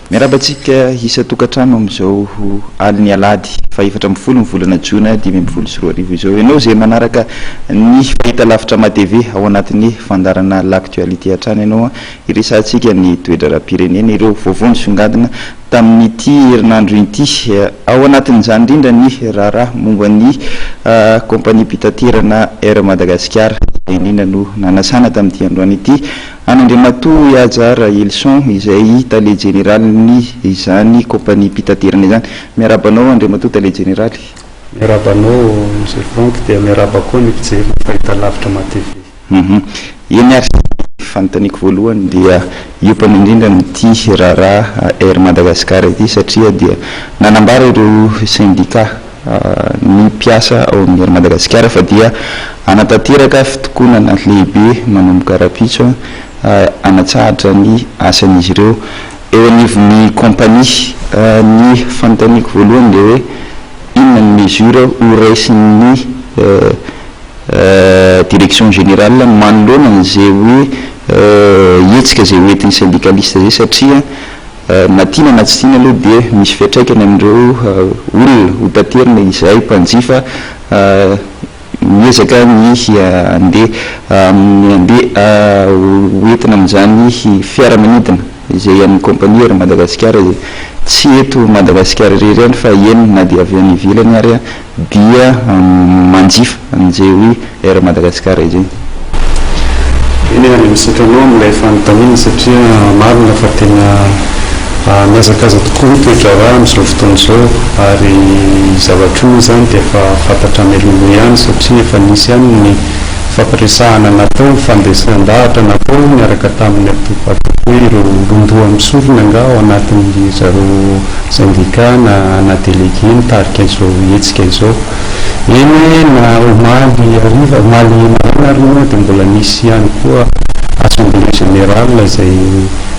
Miarahaba antsika isan-tokantrano amin'izao alin'ny alahady faha 14 ny volana jona 2015 izao. Ianao izay manaraka ny fahitalavitra MATV ao anatin'ny fandaharana L'actualité hatrany ianao, iresahantsika ny toe-draharaham-pirenena, ireo vaovao nisongadina tamin'ity herinandro ity. Ao anatin'izany indrindra ny raharaha momba ny kaompaniam-pitaterana Air Madagascar, izay indrindra no nanasana tamin'ity androany ity an'Andriamatoa Ihaja Rahelison izay tale jeneralin'ny izany kaompaniam-pitaterana izany. Miarahaba anao Andriamatoa tale jeneraly. Miarahaba anao Monsieur Franck dia miarahaba koa ny mpijery ny fahitalavitra MATV. Eny ary, ny fanontaniako voalohany dia hiompana indrindra amin'ity raharaha Air Madagascar ity satria dia nanambara ireo sendika ny mpiasa ao amin'ny Air Madagasikara fa dia hanatanteraka fitokonana lehibe manomboka rahampitso hanatsahatra ny asan'izy ireo eo anivon'ny kaompania. Ny fanontaniako voalohany dia hoe inona ny mesure ho raisin'ny direction générale manoloana an'izay hoe hetsika izay hoentin'ny syndicaliste izay satria na tiana na tsy tiana aloha dia misy fiantraikany amin'ireo olona ho taterina izay mpanjifa miezaka ny handeha amin'ny handeha hoentina amin'izany fiaramanidina izay an'ny compagnie Air Madagascar izay tsy eto Madagasikara irery ihany fa eny na dia avy any ivelany ary dia manjifa an'izay hoe Air Madagascar izay. Eny ary, misaotra anao amin'ilay fanontaniana satria marina fa tena mihazakaza tokoa ny toe-draharaha amin'izao fotoana izao ary zavatra io moa izany dia efa fantatra mialoha ihany satria efa nisy ihany ny fampiresahana natao, ny fandesan-dahatra natao niaraka tamin'ny ataoko hoe ireo olon-doha misorona angaha ao anatin'ny zareo sendika na na delege nitarika izao hetsika izao. Eny na omaly hariva, omaly maraina ary moa dia mbola nisy ihany koa assemblée générale izay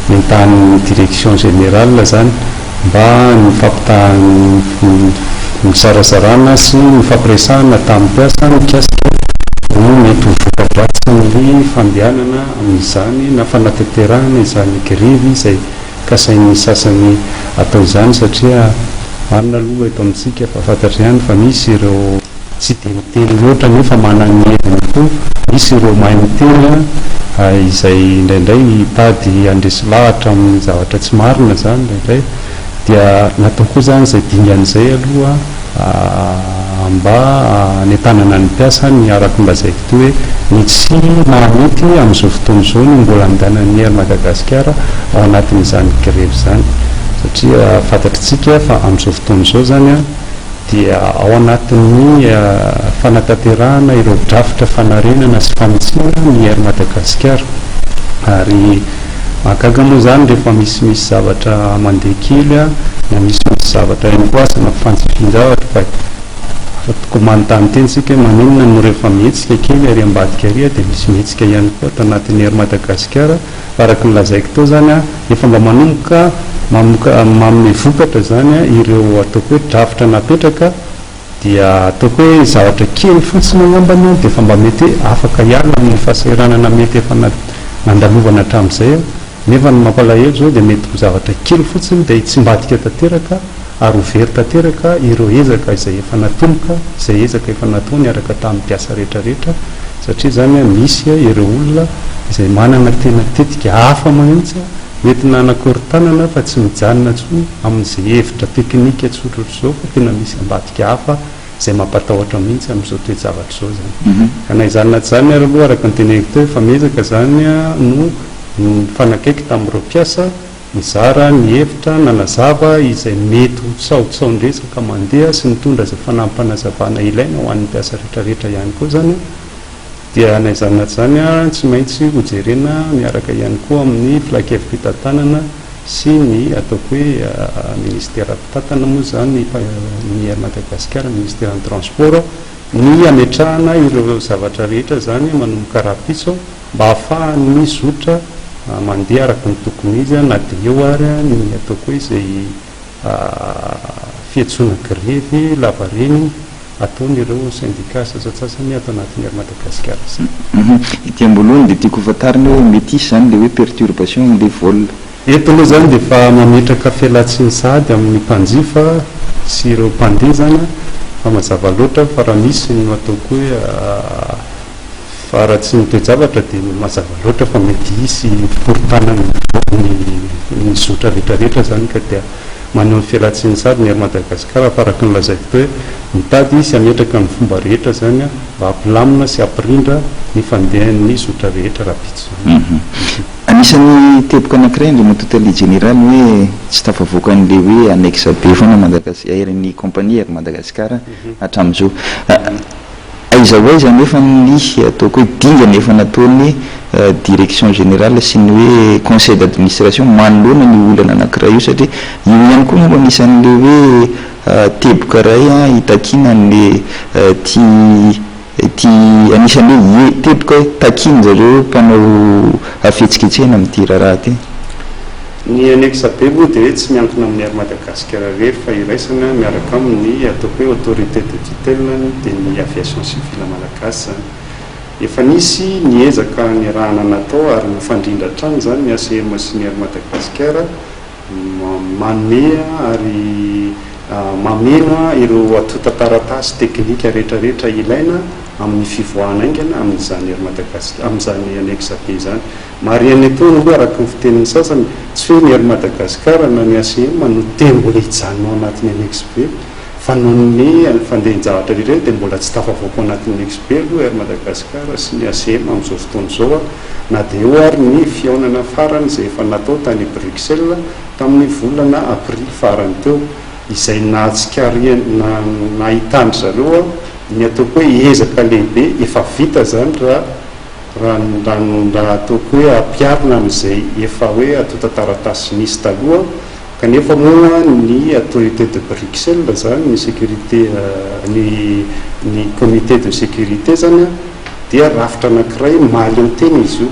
nentanin'ny direction générale izany mba nifampitaha-nizarazarana sy nifampiresahana tamin'ny mpiasa mikasika ny mety ho voka-dratsin'ny fandehanana amin'izany na fanatanterahana izany grevy izay kasain'ny sasany atao izany satria marina aloha eto amintsika fa fantatra ihany fa misy ireo tsy dia miteny loatra nefa manana ny heviny koa, misy ireo mahay miteny izay indraindray mitady handresy lahatra amin'ny zavatra tsy marina izany indraindray dia natao koa izany izay dingana izay aloha mba hanentanana ny mpiasa ny araka ny lazaiko teo hoe ny tsy mahamety amin'izao fotoana izao no mbola andehanan'ny Air Madagascar ao anatin'izany grevy izany satria fantatritsika fa amin'izao fotoana izao izany dia ao anatin'ny fanatanterahana ireo drafitra fanarenana sy fanitsiana ny Air Madagascar ary mahagaga moa izany rehefa misimisy zavatra mandeha kely na misimisy zavatra ihany koa aza na fantsifin-javatra fa tokony manontany tena isika hoe maninona no rehefa mihetsika kely ary ambadika ary dia misy mihetsika ihany koa ato anatin'ny Air Madagascar fa araka ny lazaiko teo izany efa mba manomboka mamoka manome vokatra izany ireo ataoko hoe drafitra napetraka dia ataoko hoe zavatra kely fotsiny angambany dia efa mba mety hoe afaka hiala amin'ny fahasahiranana mety efa nandalovana hatramin'izay nefa ny mampalahelo izao dia mety ho zavatra kely fotsiny dia hitsimbadika tanteraka ary ho very tanteraka ireo ezaka izay efa natomboka, izay ezaka efa natao niaraka tamin'ny mpiasa rehetra rehetra satria izany misy ireo olona izay manana tena tetika hafa mihitsy hoentina hanakorontanana fa tsy mijanona intsony amin'izay hevitra teknika tsotra ohatr'izao fa tena misy ambadika hafa izay mampatahotra mihitsy amin'izao toe-javatra izao izany. Ka na izany na tsy izany ary aloha araka ny teneniko teo efa miezaka izany no nifanakaiky tamin'ireo mpiasa nizara ny hevitra, nanazava izay mety ho tsaotsaon-dresaka mandeha sy nitondra izay fanampim-panazavana ilaina ho an'ny mpiasa rehetrarehetra ihany koa izany dia na izany na tsy izany tsy maintsy hojerena miaraka ihany koa amin'ny filankevi-pitantanana sy ny ataoko hoe minisitera mpitantana moa izany ny Air Madagascar, minisiteran'ny transport, ny hametrahana ireo zavatra rehetra izany manomboka rahampitso. Mba ahafahan'ny zotra mandeha araka ny tokony izy na dia eo ary ny ataoko hoe izay fiantsoana grevy lavareny ataon'ireo sendika sasantsasany ato anatin'ny Air Madagascar izay. Ety am-boalohany dia tiako ho fantarina hoe mety hisy izany ilay hoe perturbation amin'ilay vol. Eto aloha izany dia efa mametraka fialantsiny sahady amin'ny mpanjifa sy ireo mpandeha izany fa mazava loatra fa raha misy no ataoko hoe fa raha tsy ny toe-javatra dia mazava loatra fa mety hisy fikorontanana ny ny zotra rehetra rehetra izany ka dia maneho ny fialantsiny sahady ny Air Madagascar fa araka ny lazaiko teo hoe mitady sy hametraka ny fomba rehetra izany mba hampilamina sy hampirindra ny fandehan'ny zotra rehetra rahampitso izany. Anisan'ny teboka anankiray Andriamatoa Tale Jeneraly ny hoe tsy tafavoaka an'ilay hoe annexe B foana Madagascar ny compagnie Air Madagascar hatramin'izao. Aiza ho aiza anefa ny ataoko hoe dingana efa nataon'ny direction générale sy ny hoe conseil d'administration manoloana an'io olana anankiray io satria io ihany koa angamba anisan'ilay hoe teboka iray hitakiana an'ilay ity ity anisan'ny hoe teboka takian-jareo mpanao fihetsiketsehana amin'ity raharaha ity. Ny annexe B moa dia hoe tsy miankina amin'ny Air Madagascar irery fa iraisana miaraka amin'ny ataoko hoe autorité de tutelle dia ny aviation civile malagasy izany. Efa nisy ny ezaka niarahana natao ary mifandrindra hatrany izany ny ACM sy ny Air Madagascar manome ary mameno ireo antontan-taratasy teknika rehetrarehetra ilaina amin'ny fivoahana haingana amin'izany Air Madagascar amin'izany annexe B izany. Marihana etoana aloha araka ny fitenin'ny sasany, tsy hoe ny Air Madagascar na ny ACM no te mbola hijanona ao anatin'ny annexe B, fa noho ny fandehan-javatra rehetra ireny dia mbola tsy tafavoaka ao anatin'ny annexe B aloha Air Madagascar sy ny ACM amin'izao fotoana izao na dia eo ary ny fihaonana farany izay efa natao tany Bruxelles tamin'ny volana aprily farany teo izay nahatsikariana nahitan-dry zareo ny ataoko hoe ezaka lehibe efa vita izany raha Raha ny raha ataoko hoe ampiharina amin'izay efa hoe antontan-taratasy nisy taloha, kanefa moa ny autorité de Bruxelles izany, ny sécurité, ny ny comité de sécurité izany dia rafitra anankiray mahaleo tena izy io.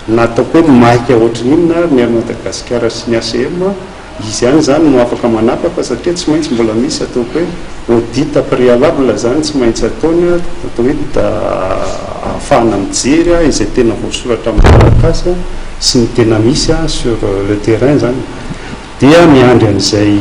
Na ataoko hoe maika ohatry ny inona ary ny Air Madagascar sy ny ACM, Izy ihany izany no afaka manapaka satria tsy maintsy mbola misy ataoko hoe audit préalable izany tsy maintsy ataony, atao hoe ahafahana mijery izay tena voasoratra amin'ny taratasy sy ny tena misy sur le terrain izany. Dia miandry an'izay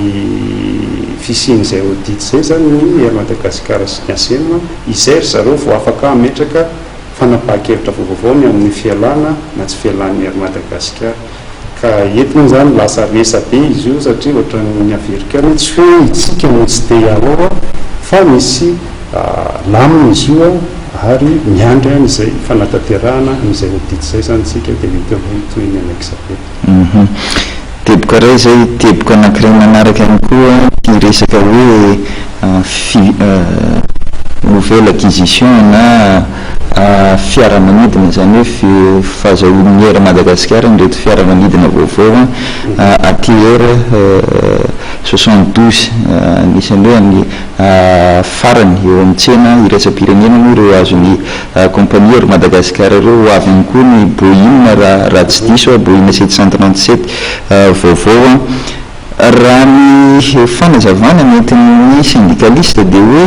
fisian'izay audit izay izany ny Air Madagascar sy ny ACM, izay ry zareo vao afaka hametraka fanapahan-kevitra vaovao ny amin'ny fialana na tsy fialan'ny Air Madagascar. Ka eto moa izany lasa resa-be izy io satria ohatran'ny averiko ihany hoe tsy hoe itsika no tsy te hiala ao fa misy lamina izy io ary miandry an'izay fanatanterahana an'izay audit izay izany isika dia mety eo indray ny tohiny annexe B. Teboka iray izay, teboka anankiray manaraka ihany koa ity resaka hoe fi nouvelle acquisition na fiaramanidina, izany hoe fahazahoan'ny Air Madagascar an'ireto fiaramanidina vaovao ATR 72, anisan'ny hoe ny farany eo amin'ny tsena iraisam-pirenena moa ireo azon'ny kaompania Air Madagascar ireo, ho avy ihany koa ny Boeing raha tsy diso aho, Boeing 737 vaovao. Raha ny fanazavana nentin'ny sendikalista dia hoe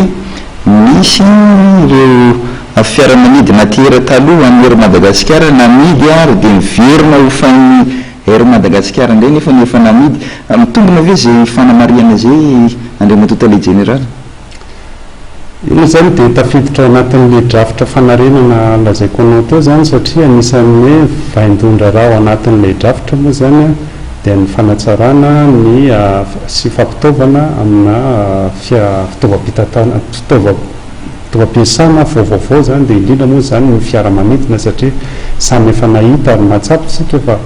nisy ireo fiaramanidina ATR taloha an'ny Air Madagasikara namidy ary dia miverina hofain'ny Air Madagasikara indray nefa ny efa namidy. Mitombina ve izay fanamarihana izay Andriamatoa Tale Jeneraly? Io moa izany dia tafiditra ao anatin'ilay drafitra fanarenana lazaiko anao teo izany satria anisan'ny hoe vaindohan-draharaha ao anatin'ilay drafitra moa izany dia ny fanatsarana ny sy fampitaovana amina fitaovam-pitantanana, fitaovam-piasana vaovaovao izany dia indrindra moa izany ny fiaramanidina satria samy efa nahita ary mahatsapa isika fa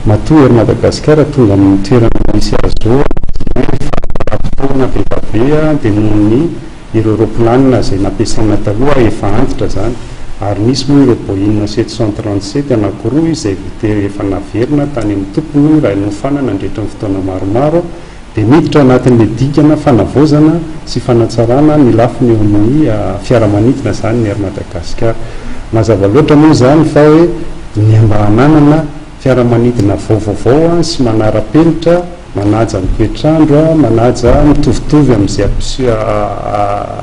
matoa Air Madagasikara tonga amin'ny toerana misy azy izao dia hoe fandaharam-potoana be dia be dia noho ny ireo roaplanina izay nampiasaina taloha efa antitra izany ary nisy moa ireo Boeing 737 anankiroa izay voatery efa naverina tany amin'ny tompony raha nofanana nandritra ny fotoana maromaro dia miditra ao anatin'ilay dingana fanavaozana sy fanatsarana ny lafiny eo amin'ny fiaramanidina izany ny Air Madagascar. Mazava loatra moa izany fa hoe ny mba hananana fiaramanidina vaovaovao sy manara-penitra, manaja ny toetr'andro, manaja mitovitovy amin'izay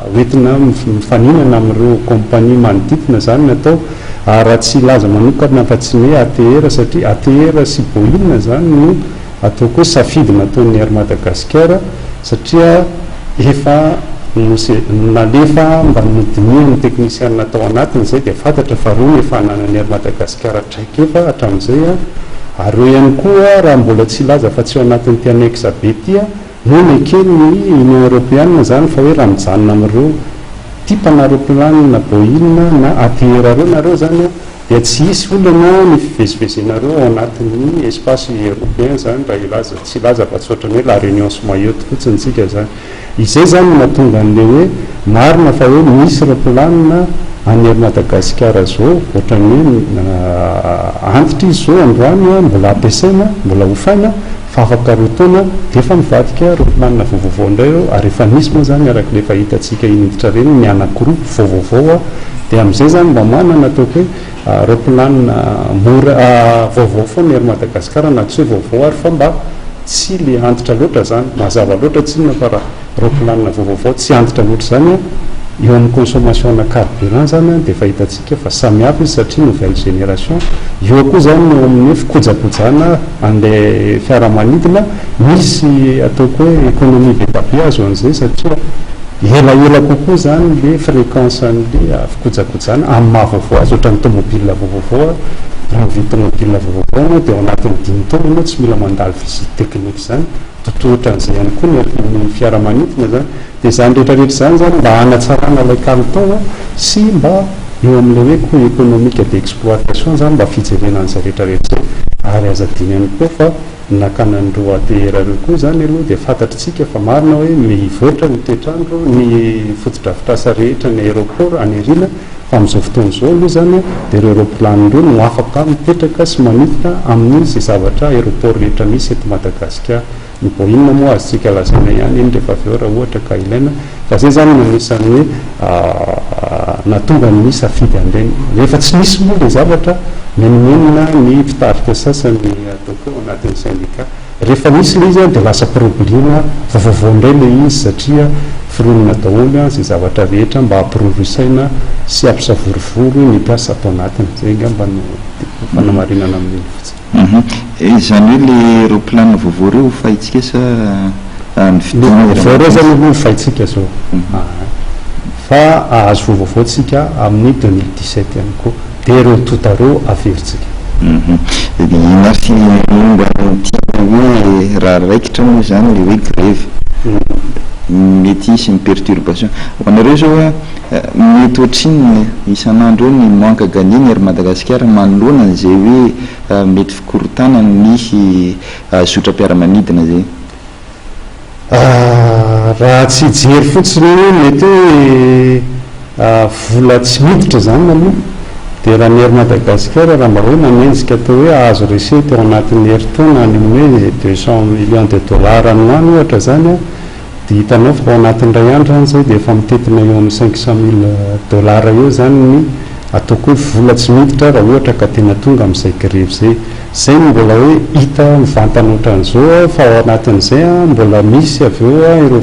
hoentina mifaninana amin'ireo kaompania manodidina izany ny atao. Ary raha tsy hilaza manokana afa-tsy ny hoe ATR satria ATR sy Boeing izany no. ataoko hoe safidy nataon'ny Air Madagascar satria efa nalefa mba nodinihan'ny teknisianina tao anatiny izay dia fantatra fa reo no efa ananan'ny Air Madagascar traikefa hatramin'izay ary reo ihany koa raha mbola tsy hilaza fa tsy ao anatin'ity annexe B ity no neken'ny Union Europeana izany fa hoe raha mijanona amin'ireo type-na roaplanina Boeing na ATR ireo nareo izany dia tsy hisy olana ny fivezivezenareo ao anatin'ny espace européen izany raha hilaza tsy hilaza fa tsy ohatran'ny hoe La Réunion sy Mayotte fotsiny tsika izany. Izay izany no nahatonga an'ilay hoe marina fa hoe misy roaplanina any Air Madagasikara izao ohatran'ny hoe antitra izy izao androany mbola ampiasaina, mbola hofaina fa afaka roa taona dia efa mivadika roaplanina vaovaovao indray ireo ary efa nisy moa izany araka ilay efa hitantsika iny hiditra ireny ny anankiroa vaovaovao dia amin'izay izany mba manana ataoko hoe roaplanina mora vaovao foana Air Madagascar na tsy hoe vaovao ary fa mba tsy le antitra loatra izany, mazava loatra tsinona fa raha roaplanina vaovaovao tsy antitra loatra izany eo amin'ny consommation-na carburant izany dia efa hitantsika fa samihafa izy satria nouvelle génération, eo koa izany ny eo amin'ny fikojakojana an'ilay fiaramanidina, misy ataoko hoe économie be dia be azo an'izay satria elaela kokoa izany ilay fréquence an'ilay fikojakojana amin'ny maha vaovao azy, ohatran'ny tomobile vaovaovao, raha mividy tomobile vaovaovao ianao dia ao anatin'ny dimy taona ianao tsy mila mandalo visite technique izany, totoa ohatran'izay ihany koa ny fiaramanidina izany. Dia izany rehetra rehetra izany izany mba hanatsarana ilay kalitao sy mba eo amin'ilay hoe coût économique d'exploitation izany mba fijerena an'izay rehetra rehetra izay. Ary aza adino ihany koa fa ny nakana an'ireo ATR ireo koa izany aloha dia fantatr'tsika fa marina hoe mivoatra ny toetr'andro, ny fotodrafitrasa rehetra, ny aéroport any aoriana fa amin'izao fotoana izao aloha izany dia ireo roaplanina ireo no afaka mipetraka sy manidina amin'izay zavatra aéroport rehetra misy eto Madagasikara. Ny Boeing moa azontsika lazaina ihany iny rehefa avy eo raha ohatra ka ilaina. Fa izay izany no anisan'ny hoe nahatonga ny safidy an'ireny. Rehefa tsy nisy moa ilay zavatra, menomenona ny mpitarika sasany ataoko hoe ao anatin'ny syndicat. Rehefa nisy ilay izy dia lasa problema vaovao indray ilay izy satria foronina daholo izay zavatra rehetra mba hampiroro saina sy hampisavorovoro ny mpiasa ato anatiny. Izay angamba no fanamarinana amin'iny fotsiny. Izany hoe le roplanina vaovao ireo hofaintsika sa ny Le vaovao ireo zany aloha hofaintsika zao fa hahazo vaovaovao tsika amin'ny 2017 ihany koa dia ireo tonta ireo averintsika. Merci momba an'ity hoe raha raikitra moa izany le hoe grevy mety hisy ny perturbation. Ho anareo zao a, mety ohatrinona isan'andro eo ny manque à gagner ny Air Madagascar manoloana an'izay hoe mety fikorontanan'ny zotram-piaramanidina izay? Raha tsy hijery fotsiny hoe mety hoe vola tsy miditra izany aloha dia raha ny Air Madagascar raha mba hoe manenjika atao hoe hahazo recette ao anatin'ny herintaona any amin'ny hoe 200 millions de dollars any ho any ohatra izany dia hitanao fa ao anatin'ny iray andro izany izay dia efa mitentina eo amin'ny 500 mille dollars eo izany ny ataoko hoe vola tsy miditra raha ohatra ka tena tonga amin'izay grevy izay. Izay no mbola hoe hita mivantana ohatran'izao fa ao anatin'izay mbola misy avy eo ireo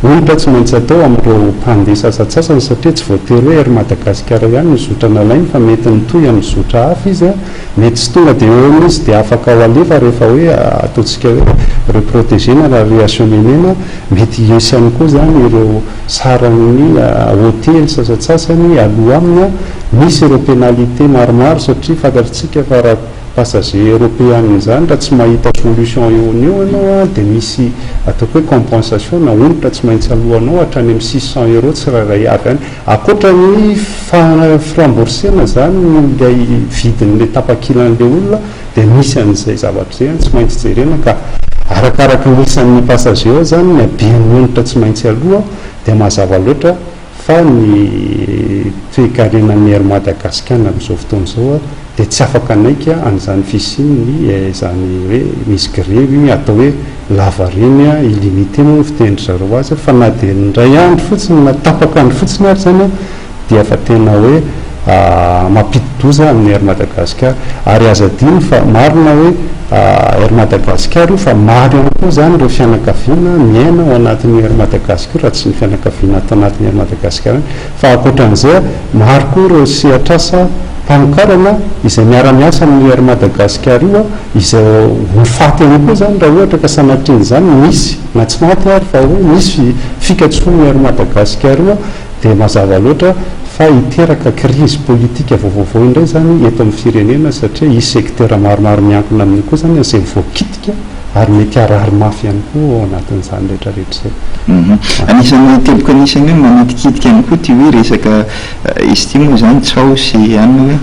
onitra tsy maintsy atao amin'ireo mpandeha sasantsasany satria tsy voatery hoe Air Madagascar ihany no zotra nalainy fa mety mitohy amin'ny zotra hafa izy. Mety tsy tonga dia eo amin'izy dia afaka ho alefa rehefa hoe ataontsika hoe reproteger-na na reacheminer-na. Mety hisy ihany koa izany ireo saran'ny hotely sasantsasany aloha aminy. Misy ireo pénalité maromaro satria fantatritsika fa raha passager européen izany raha tsy mahita solution eo no eo ianao dia misy ataoko hoe compensation na onitra tsy maintsy aloanao hatrany amin'ny 600 euros tsirairay avy any. Ankoatra ny firembourser-na izany ilay vidin'ilay tapakilan'ilay olona dia misy an'izay zavatra izay tsy maintsy jerena ka arakaraky ny isan'ny passager ao izany ny haben'ny onitra tsy maintsy aloa dia mazava loatra fa ny toekarenan'ny Air Madagascar amin'izao fotoana izao dia tsy afaka hanaiky an'izany fisian'ny izany hoe misy grevy atao hoe lavareny illimité moa ny fitenin-dry zareo azy fa na dia indray andro fotsiny na tapaka andro fotsiny ary izany dia efa tena hoe mampidi-doza amin'ny Air Madagascar. Ary aza adino fa marina hoe Air Madagascar io fa maro ihany koa izany ireo fianakaviana miaina ao anatin'io Air Madagascar io raha tsy ny fianakaviana ato anatin'ny Air Madagascar ihany fa ankoatran'izay maro koa ireo sehatr'asa. Mpamokarana izay miara-miasa amin'io Air Madagascar io izay ho faty ihany koa izany raha ohatra ka sanatrian'izany misy na tsy maty ary fa hoe misy fikatsoan'io Air Madagascar io dia mazava loatra fa hiteraka krizy politika vaovaovao indray izany eto amin'ny firenena satria hisy secteur maromaro miankina amin'io koa izany izay voakitika ary mety harary mafy ihany koa ao anatin'izany rehetra rehetra izay. Anisan'ny teboka anisan'ny hoe manitikitika ihany koa ity hoe resaka izy ity moa izany tsaho sy anona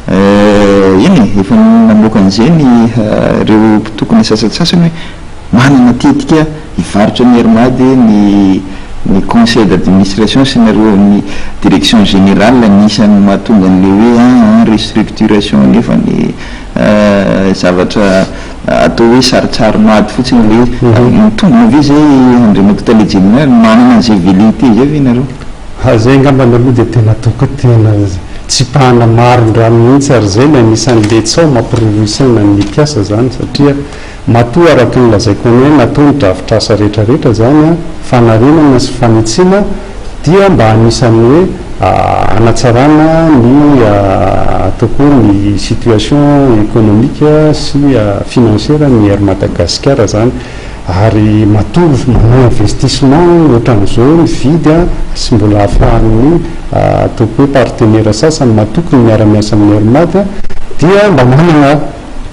hoe eny e, efa namoaka an'izay ny ireo mpitokona sasantsasany hoe manana tetika hivarotra ny Air Mad ny ny conseil d'administration sy nareo amin'ny direction générale. Anisan'ny mahatonga an'ilay hoe an restructuration nefa ny zavatra atao hoe saritsarin'ady fotsiny le mitombina ve zay, Andriamatoa Tale Jeneraly? Manana an'izay velléité zay ve nareo? Zay angambany aloha dia tena ataoko hoe tena tsipahana marin-drano mihitsy, ary zay no anisan'le tsao mampirohirohy saina ny mpiasa zany, satria matoa araka ny lazaiko any hoe natao ny drafitrasa rehetrarehetra zany fanarenana sy fanitsiana dia mba anisan'ny hoe hanatsarana ny ataoko hoe ny situation économique sy financière ny Air Madagascar zany. Ary matoa manao investissement ohatran'izao mividy sy mbola ahafahan'ny ataoko hoe partenaire sasany matoky ny miara-miasa amin'ny Air Mad dia mba manana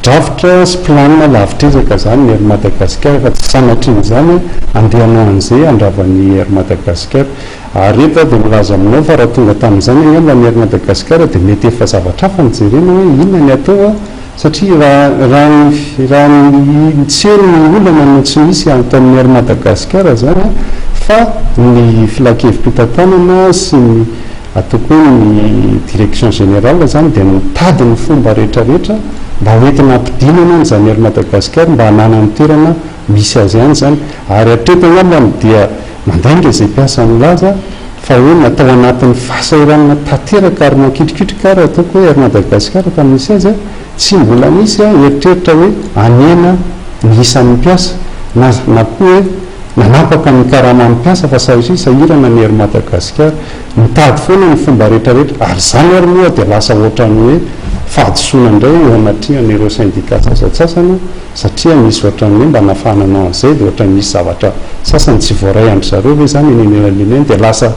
drafitra sy plan lavitr'ezaka zany ny Air Madagascar, fa tsy sanatrian'izany andeha hanao an'izay handrava ny Air Madagascar. Ary eto aho dia milaza aminao fa raha tonga tamin'izany angamba ny Air Madagascar dia mety efa zavatra hafa no jerena hoe inona ny atao, satria raha raha ny raha ny tsy eo ny olana no tsy misy ato amin'ny Air Madagascar zany fa ny filan-kevi-pitantanana sy ny ataoko hoe ny direction générale zany dia mitady ny fomba rehetrarehetra mba hoentina hampidinana an'izany Air Madagascar mba hananany toerana misy azy ihany zany. Ary hatreto angambany dia mandainga izay mpiasa milaza fa hoe natao anatin'ny fahasahiranana tanteraka ary mankitrikitrika ary ataoko hoe Air Madagascar tamin'ny nisy azy tsy mbola nisy eritreritra hoe hanena ny isan'ny mpiasa na na koa hoe nanapaka ny karaman'ny mpiasa fa satria sahirana ny Air Madagascar. Mitady foana ny fomba rehetrarehetra ary izany ary moa dia lasa ohatran'ny hoe fahadisoana indray eo anatrehan'ireo sendika sasantsasany satria misy ohatran'ny hoe mba nahafahana nanao an'izay dia ohatran'ny misy zavatra sasany tsy voaray an-dry zareo ve izany eny anelanelany eny dia lasa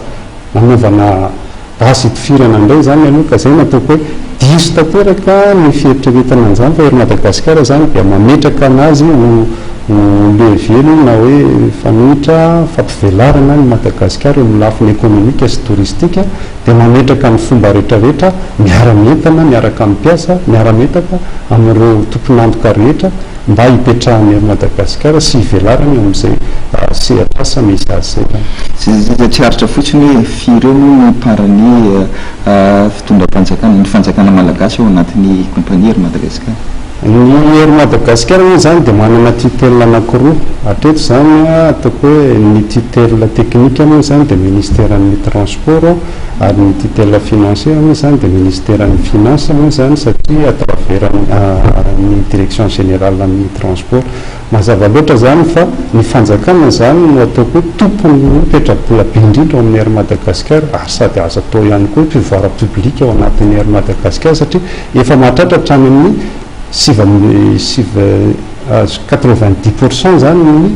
nanaovana basy hitifirana indray izany aloha. Ka izay no ataoko hoe diso tanteraka ny fieritreretana an'izany fa Air Madagascar izany dia mametraka an'azy ho ho levier na hoe fanoitra fampivelarana an'i Madagasikara eo amin'ny lafiny ekonomika sy touristique dia mametraka ny fomba rehetrarehetra miara-mientana miaraka amin'ny mpiasa, miara-mientaka amin'ireo tompon'antoka rehetra mba hipetrahan'ny Air Madagascar sy hivelarany eo amin'izay sehatr'asa misy azy izay. Tsy tsy aritra fotsiny hoe firy eo moa no paran'ny fitondram-panjakana, ny fanjakana malagasy ao anatin'ny compagnie Air Madagascar? Ny Air Madagascar moa izany dia manana tutelle anankiroa. Hatreto izany ataoko hoe ny tutelle technique moa izany dia ministeran'ny transport ary ny tutelle financière moa izany dia ministeran'ny finance moa izany satria à travers ny direction générale ny transport. Mazava loatra izany fa ny fanjakana izany no ataoko hoe tompon'ny petrabola be indrindra ao amin'ny Air Madagascar ary sady azo atao ihany koa hoe pouvoir public ao anatin'ny Air Madagascar satria efa mahatratra hatrany amin'ny sivy amby sivy 90% izany ny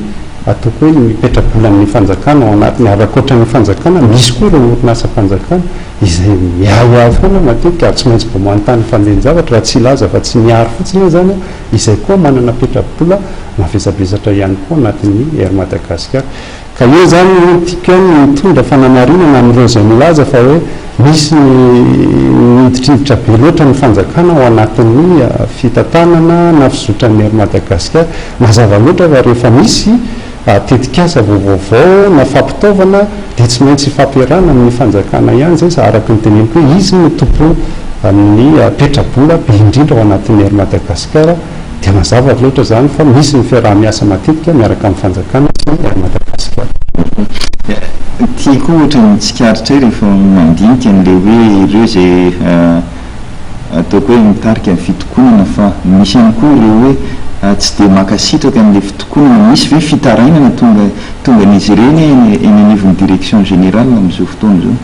ataoko hoe ny petrabolan'ny fanjakana ao anatiny. Ary ankoatra ny fanjakana misy koa ireo orinasam-panjakana izay miahiahy foana matetika ary tsy maintsy vao manontany fandehan-javatra raha tsy hilaza fa tsy miaro fotsiny aho izany izay koa manana petrabola mavesabesatra ihany koa anatin'ny Air Madagascar. Ka eo izany no tiako ihany ny mitondra fanamarinana amin'ireo izay milaza fa hoe misy ny miditriditra be loatra ny fanjakana ao anatin'ny fitantanana na fizotran'ny Air Madagascar. Mazava loatra fa rehefa misy tetikasa vaovaovao na fampitaovana dia tsy maintsy ifampiarahana amin'ny fanjakana ihany izay sa araka ny teneniko hoe izy no tompon'ny petrabola be indrindra ao anatin'ny Air Madagascar. Dia mazava loatra izany fa misy ny fiaraha-miasa matetika miaraka amin'ny fanjakana sy ny Air Madagascar. Ity koa ohatran'ny tsikaritray rehefa mandinika an'ilay hoe ireo izay ataoko hoe mitarika ny fitokonana fa misy ihany koa ireo hoe tsy dia mankasitraka an'ilay fitokonana. Misy ve fitarainana tonga tonga an'izy ireny eny anivon'ny direction générale amin'izao fotoana izao?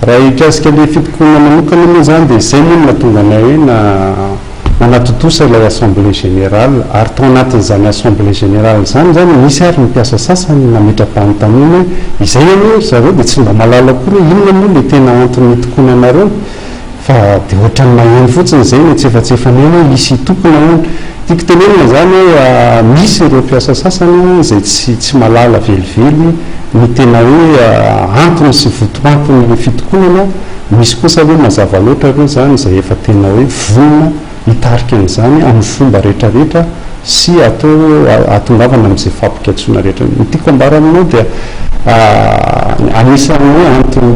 Raha hikasika ilay fitokonana manokana moa izany dia izay moa no nahatonga anay hoe nanatontosa ilay assemblée générale ary tao anatin'izany assemblée générale izany izany nisy ary ny mpiasa sasany nametra-panontaniana hoe izay anie ry zareo dia tsy mba mahalala akory hoe inona moa ilay tena antony nitokonanareo Fa dia ohatran'ny maheno fotsiny izay ny antsefatsefany eny hoe hisy hitokona hono. Tiako tenenina izany hoe misy ireo mpiasa sasany izay tsy tsy mahalala velively ny tena hoe antony sy votoanton'ilay fitokonana, misy kosa aloha mazava loatra ireo izany izay efa tena hoe vonona hitarika an'izany amin'ny fomba rehetrarehetra sy atao hahatongavana amin'izay fampikatsoana rehetra. Ny tiako ambara aminao dia anisan'ny hoe antony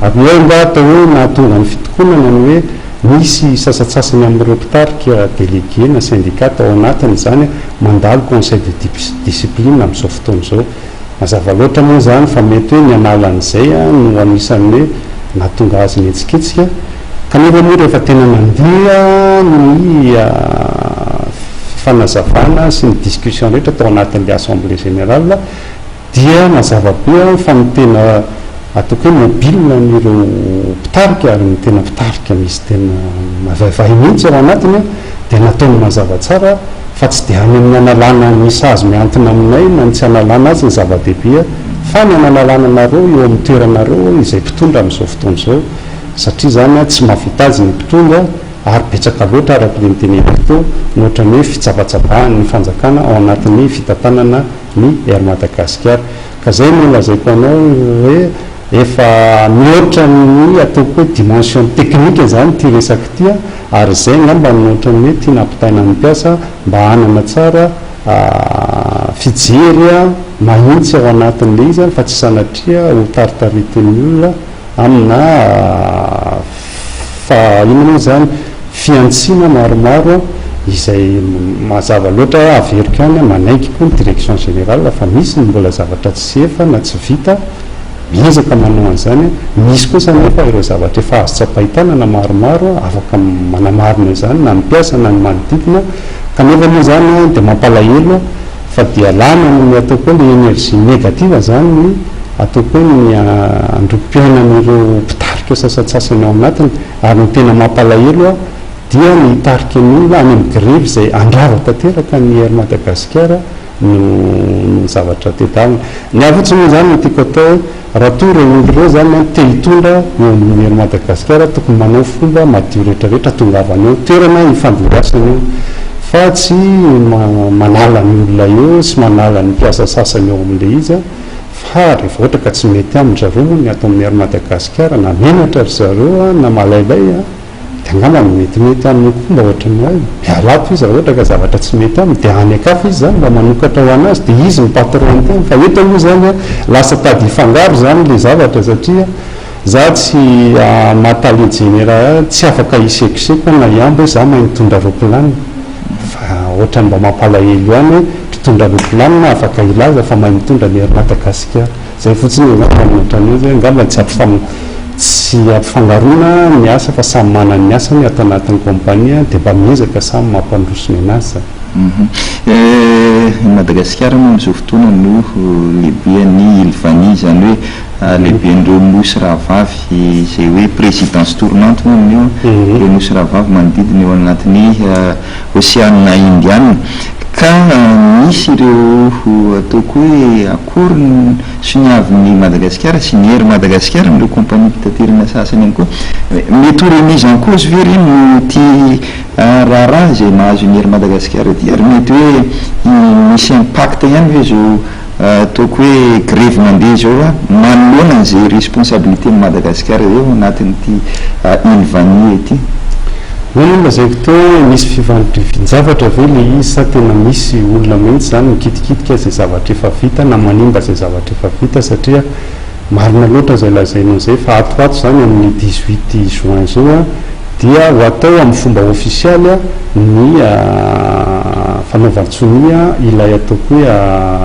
ary eo angaha atao hoe nahatonga ny fitokonana ny hoe nisy sasantsasany amin'ireo mpitarika délégué na syndicat tao anatiny izany mandalo conseil de discipline amin'izao fotoana izao. Mazava loatra moa izany fa mety hoe ny hanala an'izay no anisan'ny hoe nahatonga azy nihetsiketsika, kanefa moa rehefa tena nandeha ny fifanazavana sy ny discussion rehetra tao anatin'ilay assemblée générale dia mazava be fa ny tena ataoko hoe mobile an'ireo mpitarika ary ny tena mpitarika misy tena mavaivay mihitsy ao anatiny dia nataony mazava tsara fa tsy dia any amin'ny hanalana ny sazy mihantona aminay na ny tsy hanalana azy ny zava-dehibe fa ny hanalana anareo eo amin'ny toeranareo izay mpitondra amin'izao fotoana izao satria izany tsy mahavita azy ny mpitondra ary betsaka loatra araka ilay noteneniko teo ny ohatran'ny hoe fitsabatsabahan'ny fanjakana ao anatin'ny fitantanana ny Air Madagascar ka izay no lazaiko anao hoe efa mihoatra ny ataoko hoe dimension technique izany ity resaka ity ary izay angamba no ohatran'ny hoe tiana ampitaina amin'ny mpiasa mba hanana tsara fijery mahitsy ao anatin'ilay izy fa tsy sanatria ho taritaritin'ny olona amina fa inona moa izany fihantsiana maromaro izay mazava loatra averiko ihany manaiky koa ny direction générale fa misy ny mbola zavatra tsy efa na tsy vita miezaka manao an'izany, misy kosa anefa ireo zavatra efa azo tsapain-tanana maromaro afaka manamarina izany na ny mpiasa na ny manodidina, kanefa moa izany dia mampalahelo fa dia lany amin'ny ataoko hoe ilay énergie négative izany ny ataoko hoe ny androm-piainan'ireo mpitarika sasantsasany ao anatiny ary ny tena mampalahelo dia ny hitarika ny olona any amin'ny grevy izay handrava tanteraka ny Air Madagascar no no zavatra tedavina. Ny ahy fotsiny moa izany no tiako atao hoe raha toa ireo olona ireo izany an te hitondra eo amin'ny Air Madagasikara tokony manao fomba madio rehetra rehetra tongavana eo toerana hifandimbiasana io fa tsy manala ny olona eo sy manala ny mpiasa sasany eo amin'ilay izy an fa rehefa ohatra ka tsy mety amin-dry zareo moa ny ato amin'ny Air Madagasikara na menatra ry zareo an na malailay an Dia angamba ny metimety aminy koa mba ohatran'ny hoe miala ato izy raha ohatra ka zavatra tsy mety aminy dia any an-kafa izy izany mba manokatra ho an'azy dia izy no patron tena fa eto aloha izany an lasa tady hifangaro izany ilay zavatra satria za tsy maha tale jenera tsy afaka hisekoseko na hihambo hoe za mahay mitondra roplanina fa ohatran'ny mba mampalahelo ihany hoe mpitondra roplanina afaka hilaza fa mahay mitondra ny Air Madagasikara. Zay fotsiny angamba no ohatran'ny hoe angamba tsy ampifam tsy ampifangaroana ny asa fa samy manana ny asany ato anatin'ny compagnie dia mba miezaka samy mampandroso ny anazy zany. I Madagasikara moa amin'izao fotoana no lehiben'ny Îles Vanille, izany hoe lehiben'ireo nosy rahavavy izay hoe présidence tournante moa amin'io, ireo nosy rahavavy manodidina eo anatin'ny Oseana Indiana. Ka misy ireo ataoko hoe accord soniavin'i Madagasikara sy ny Air Madagascar amin'ireo kompaniam-pitaterana sasany ihany koa. Mety ho remise en cause ve ireny noho ity raharaha izay mahazo ny Air Madagascar ity ary mety hoe misy impact ihany ve izao ataoko hoe grevy mandeha izao manoloana an'izay responsabilité-n'i Madagasikara izay ao anatin'ity île Vanille ity? Hoy ny lazaiko teo hoe misy fivanidrivin-javatra ve ilay izy sa tena misy olona mihitsy izany mikitikitika izay zavatra efa vita na manimba izay zavatra efa vita satria marina loatra izay lazainao izay fa ato ho ato izany amin'ny 18 juin izao dia ho atao amin'ny fomba ofisialy ny fanaovan-tsonia ilay ataoko hoe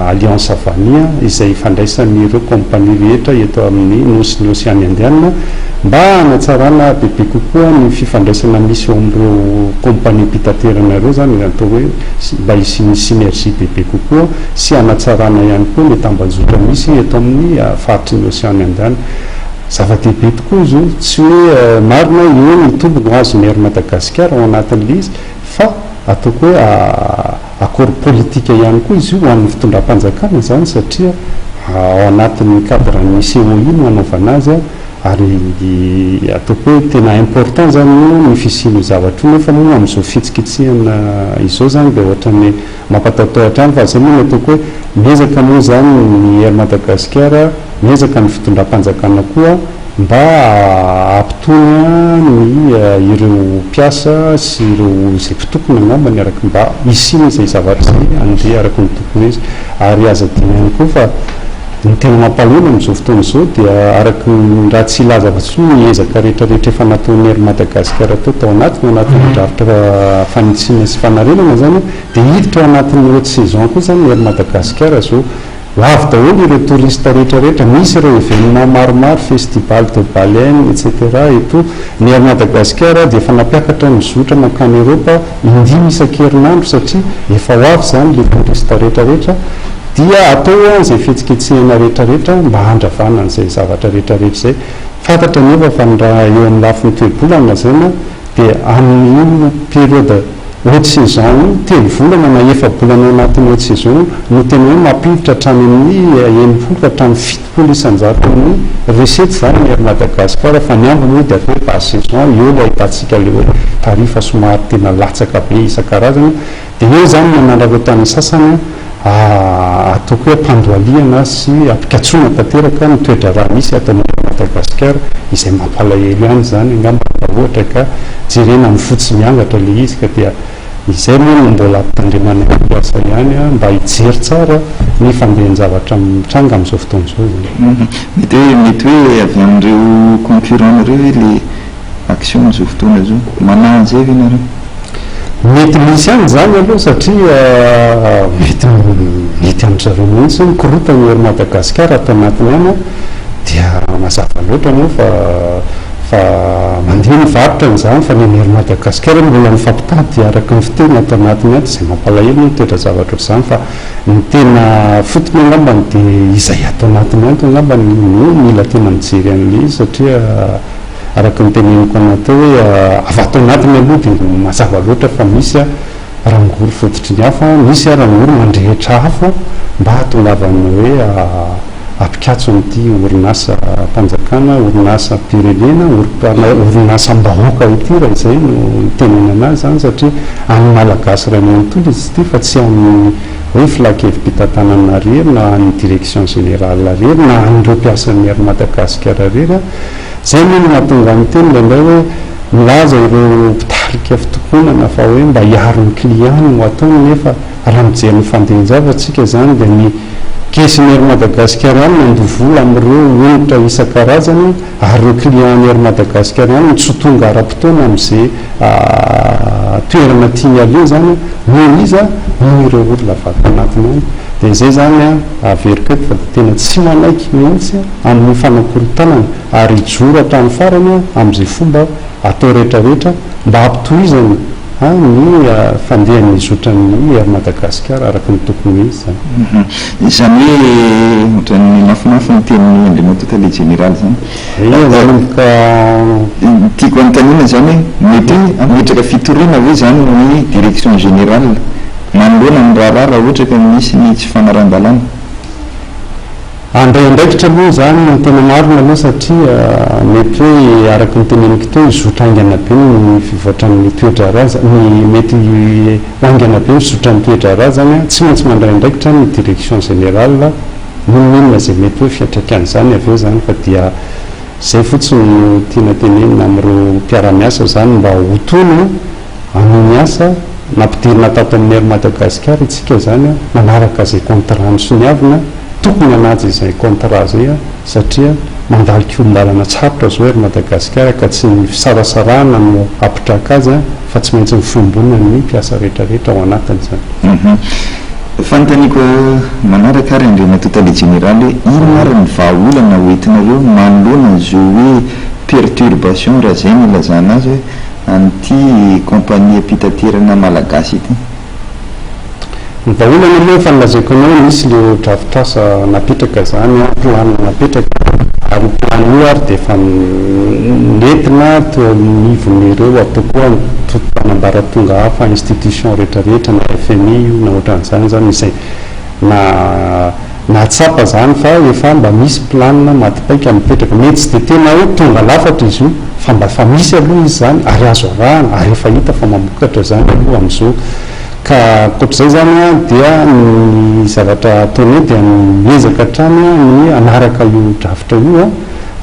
Alliance Vania izay ifandraisan'ireo kaompania rehetra eto amin'ny Nosin'ny Oseana Indiana mba hanatsarana bebe kokoa ny fifandraisana misy eo amin'ireo kaompaniam-pitaterana ireo izany atao hoe mba hisian'ny synergie bebe kokoa sy hanatsarana ihany koa ny tambajotra misy eto amin'ny faritry ny Oseana Indiana. Zava-dehibe tokoa izy io, tsy hoe marina eo ny tombony ho azon'ny Air Madagascar ao anatin'ilay izy fa ataoko hoe accord politique ihany koa izy io ho an'ny fitondram-panjakana izany satria ao anatin'ny cadre ny COI no anaovana azy ary ataoko hoe tena important izany io ny fisian'io zavatra io nefa moa amin'izao fihetsiketsehana izao izany dia ohatran'ny mampatahotaho hatrany fa izay moa no ataoko hoe miezaka moa izany ny Air Madagascar, miezaka ny fitondram-panjakana koa mba hampitony ny ireo mpiasa sy ireo izay mpitokona angamba ny araka mba hisiana izay zavatra izay handeha araka ny tokony ho izy. Ary aza adino ihany koa fa ny tena mampalahelo amin'izao fotoana izao dia araka ny raha tsy hilaza afa-tsy hoe ny ezaka rehetra rehetra efa nataon'ny Air Madagascar teo tao anatiny ao anatin'ny drafitra fanitsiana sy fanarenana izany dia hiditra ao anatin'ny haute saison koa izany ny Air Madagascar izao. Ho avy daholo ireo touriste rehetra rehetra, misy ireo événement maromaro, festival de baleine etc et tout, ny Air Madagascar dia efa nampiakatra ny zotra mankany Europe indimy isan-kerinandro satria efa ho avy izany le touriste rehetra rehetra dia atao an izay fihetsiketsehana rehetra rehetra mba handravana an'izay zavatra rehetra rehetra izay. Fantatra anefa fa ny raha eo amin'ny lafiny toe-bola no lazaina dia amin'io période haute saison io, telo volana na efa-bolana ao anatin'ny haute saison io no tena hoe mampiditra hatrany amin'ny 60 ka hatramin'ny 70% ny recette izany ny Air Madagascar fa ny ambiny moa dia atao hoe basse saison, eo ilay ahitantsika ilay hoe tarif somary tena latsaka be isan-karazany. Dia eo izany no nanararaotan'ny sasany ataoko hoe ampandohalihana sy ampikatsoana tanteraka ny toe-draharaha misy ato Madagasikara, izay mampalahelo ihany izany angamba raha ohatra ka jerena amin'ny fo tsy miangatra ilay izy ka dia izay moa no mbola ampitandremana ny mpiasa ihany mba hijery tsara ny fandehan-javatra mitranga amin'izao fotoana izao izany. Mety hoe mety hoe avy amin'ireo concurrent-nareo ve ilay action amin'izao fotoana izao? Manahy an'izay ve nareo? Mety misy ihany izany aloha satria mety mety amin-dry zareo mihitsy hoe mikorontana i Air Madagascar ato anatiny any dia mazava loatra moa fa fa mandeha ny varotra izany fa ny an'i Air Madagascar mbola mifampitady araka ny fiteny ato anatiny ato izay mampalahelo moa ny toe-drazavatra ohatr'izany fa ny tena fotony angambany dia izay ato anatiny ato angambany no mila tena mijery an'ilay izy satria Araka ny teneniko anao teo hoe avy ato anatiny aloha dia mazava loatra fa misy rangory fototry ny afo, misy rangory mandrehitra afo mba hahatongavana hoe hampikatso an'ity orinasam-panjakana, orinasam-pirenena, orinasam-bahoaka ity raha izay no itenenana azy izany satria an'ny Malagasy iray manontolo izy ity fa tsy an'ny hoe filan-kevi-pitantanana irery na an'ny direction générale irery na an'ireo mpiasan'ny Air Madagascar irery. Izay moa no mahatonga ahy miteny indraindray hoe milaza ireo mpitarika fitokonana fa hoe mba hiaro ny client no ataony nefa raha mijery ny fandehan-javatra isika izany dia ny kesin'ny Air Madagascar ihany no handoa vola amin'ireo onitra isan-karazany ary ireo client an'ny Air Madagascar ihany no tsy ho tonga ara-potoana amin'izay toerana tiany aleha izany noho iza? Noho ireo olona avy ato anatiny any. Dia izay izany averiko eto fa dia tena tsy manaiky mihitsy amin'ny fanakorontanana ary hijoro hatramin'ny farany amin'izay fomba atao rehetra rehetra mba hampitohizana ny fandehan'ny zotran'ny Air Madagascar araka ny tokony ho izy izany. Izany hoe ohatran'ny mafimafy ny tenin'i Andriamatoa Tale Jeneraly izany. Ie, manomboka. Ny tiako hanontaniana izany hoe mety hoe hametraka fitoriana ve izany ny Direction Générale manoloana ny raharaha raha ohatra ka misy ny tsy fanarahan-dalàna? Handray andraikitra aloha izany ny tena marina aloha satria mety hoe araka ny teneniko teo hizotra haingana be ny fivoatran'ny toe-draharaha, ny mety ho haingana be ny fizotran'ny toe-draharaha izany an, tsy maintsy mandray andraikitra ny direction générale n'inon'inona izay mety hoe fiantraikan'izany avy eo izany fa dia izay fotsiny no tiana tenenina amin'ireo mpiara-miasa izany mba ho tony Amin'ny asa nampidirina tato amin'ny Air Madagascar isika izany manaraka izay contrat nosoniavina, tokony hanaja izay contrat izay satria mandalo kihon-dalana tsarotra izao Air Madagascar ka tsy ny fisarasarahana no hampitraka azy fa tsy maintsy ny fiombonan'ny mpiasa rehetra rehetra ao anatiny izany. Fanontaniako manaraka ary Andriamatoa Tale Jeneraly hoe inona ary ny vahaolana hoentinareo manoloana an'izao hoe perturbation raha izay no ilazana azy hoe an'ity kaompaniam-pitaterana malagasy ity. Ny vahaolana moa efa nolazaiko anao, nisy le drafitrasa napetraka zany an, plan napetraka. Ary io plan io ary dia efa nentina teo anivon'ireo ataoko hoe antontan'ambaratonga hafa, institution rehetra rehetra, na FMI io na ohatran'izany izany, izay na nahatsapa izany fa efa mba misy plan maty paika mipetraka. Mety tsy dia tena hoe tonga lafatra izy io fa mba efa misy aloha izy izany ary azo arahana ary efa hita fa mamokatra izany aloha amin'izao. Ka ankoatr'izay izany dia ny zavatra ataonay dia miezaka hatrany ny hanaraka io drafitra io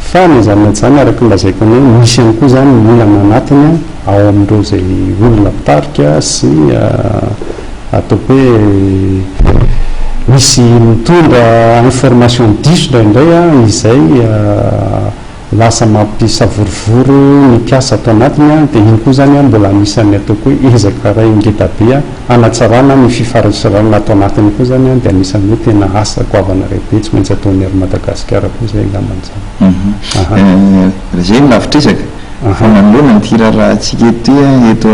fa na izany na izany araka ny lazaiko anao misy ihany koa izany ny olana anatiny ao amin'ireo izay olona mpitarika sy ataoko hoe misy mitondra information diso indraindray izay lasa mampisavorovoro ny mpiasa ato anatiny dia iny koa izany mbola anisan'ny ataoko hoe ezaka iray ngeda be hanatsarana ny fifarisirana ato anatiny koa izany dia anisan'ny hoe tena asa goavana iray be tsy maintsy ataon'ny Air Madagascar koa izay angambany izany. Raha izay no lavitr'ezaka fa manoloana an'ity raharahantsika eto ity eto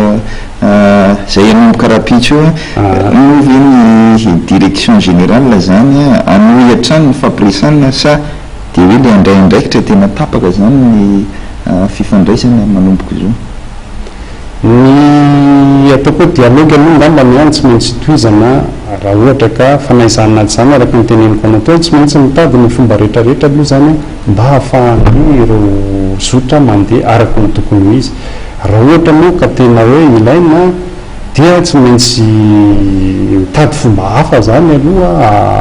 izay hanomboka rahampitso io, moa ve ny direction générale izany hanohy hatrany ny fampiresahana sa Dia hoe ilay handray andraikitra tena tapaka izany ny fifandraisana manomboka izao. Ny ataoko hoe dialogue aloha angambany an tsy maintsy tohizana raha ohatra ka fa na izany na tsy izany araka ny teneniko anao teo tsy maintsy mitady ny fomba rehetra rehetra aloha izany an mba hahafahan'ny ireo zotra mandeha araka ny tokony ho izy. Raha ohatra moa ka tena hoe ilaina dia tsy maintsy mitady fomba hafa izany aloha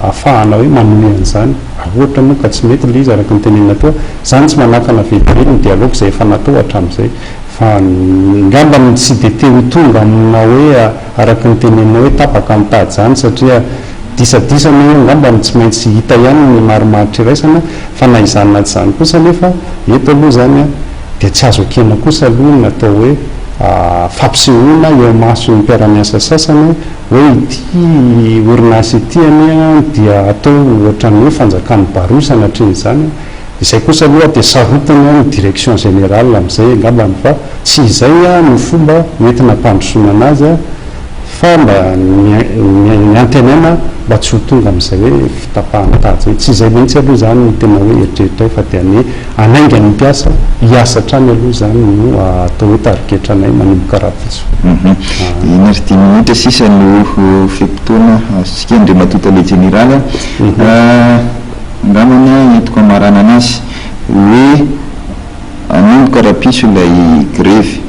ahafahana hoe manohy an'izany. Raha ohatra moa ka tsy mety ilay izy araka ny tenenina teo, izany tsy manakana velively ny dialogue izay efa natao hatramin'izay. Fa angamba ny tsy dia te ho tonga amina hoe araka ny teneninao hoe tapaka ny tady izany satria disadisa anie io angamba no tsy maintsy hita ihany ny marimaritra iraisana fa na izany na tsy izany kosa anefa eto aloha izany dia tsy azo ekena kosa aloha ny atao hoe fampisehoana eo imason'ny mpiara-miasa sasany hoe ity orinasa ity anie dia atao ohatran'ny hoe fanjakan'ny baroa sanatrian'izany. Izay kosa aloha dia sarotiny ny direction générale amin'izay angambany fa tsy izay no fomba hoentina hampandrosoana an'azy fa mba ny antenaina mba tsy ho tonga amin'izay hoe fitapahan'ny tady izay. Tsy izay mihitsy aloha izany no tena hoe eritreritray fa dia ny hanainga ny mpiasa hiasa hatrany aloha izany no atao hoe tarigetranay manomboka rahampitso. Eny ary dimy minitra sisa no fe-potoana azontsika Andriamatoa Tale Jeneraly a. Angambany entiko hamaranana azy hoe hanomboka rahampitso ilay grevy.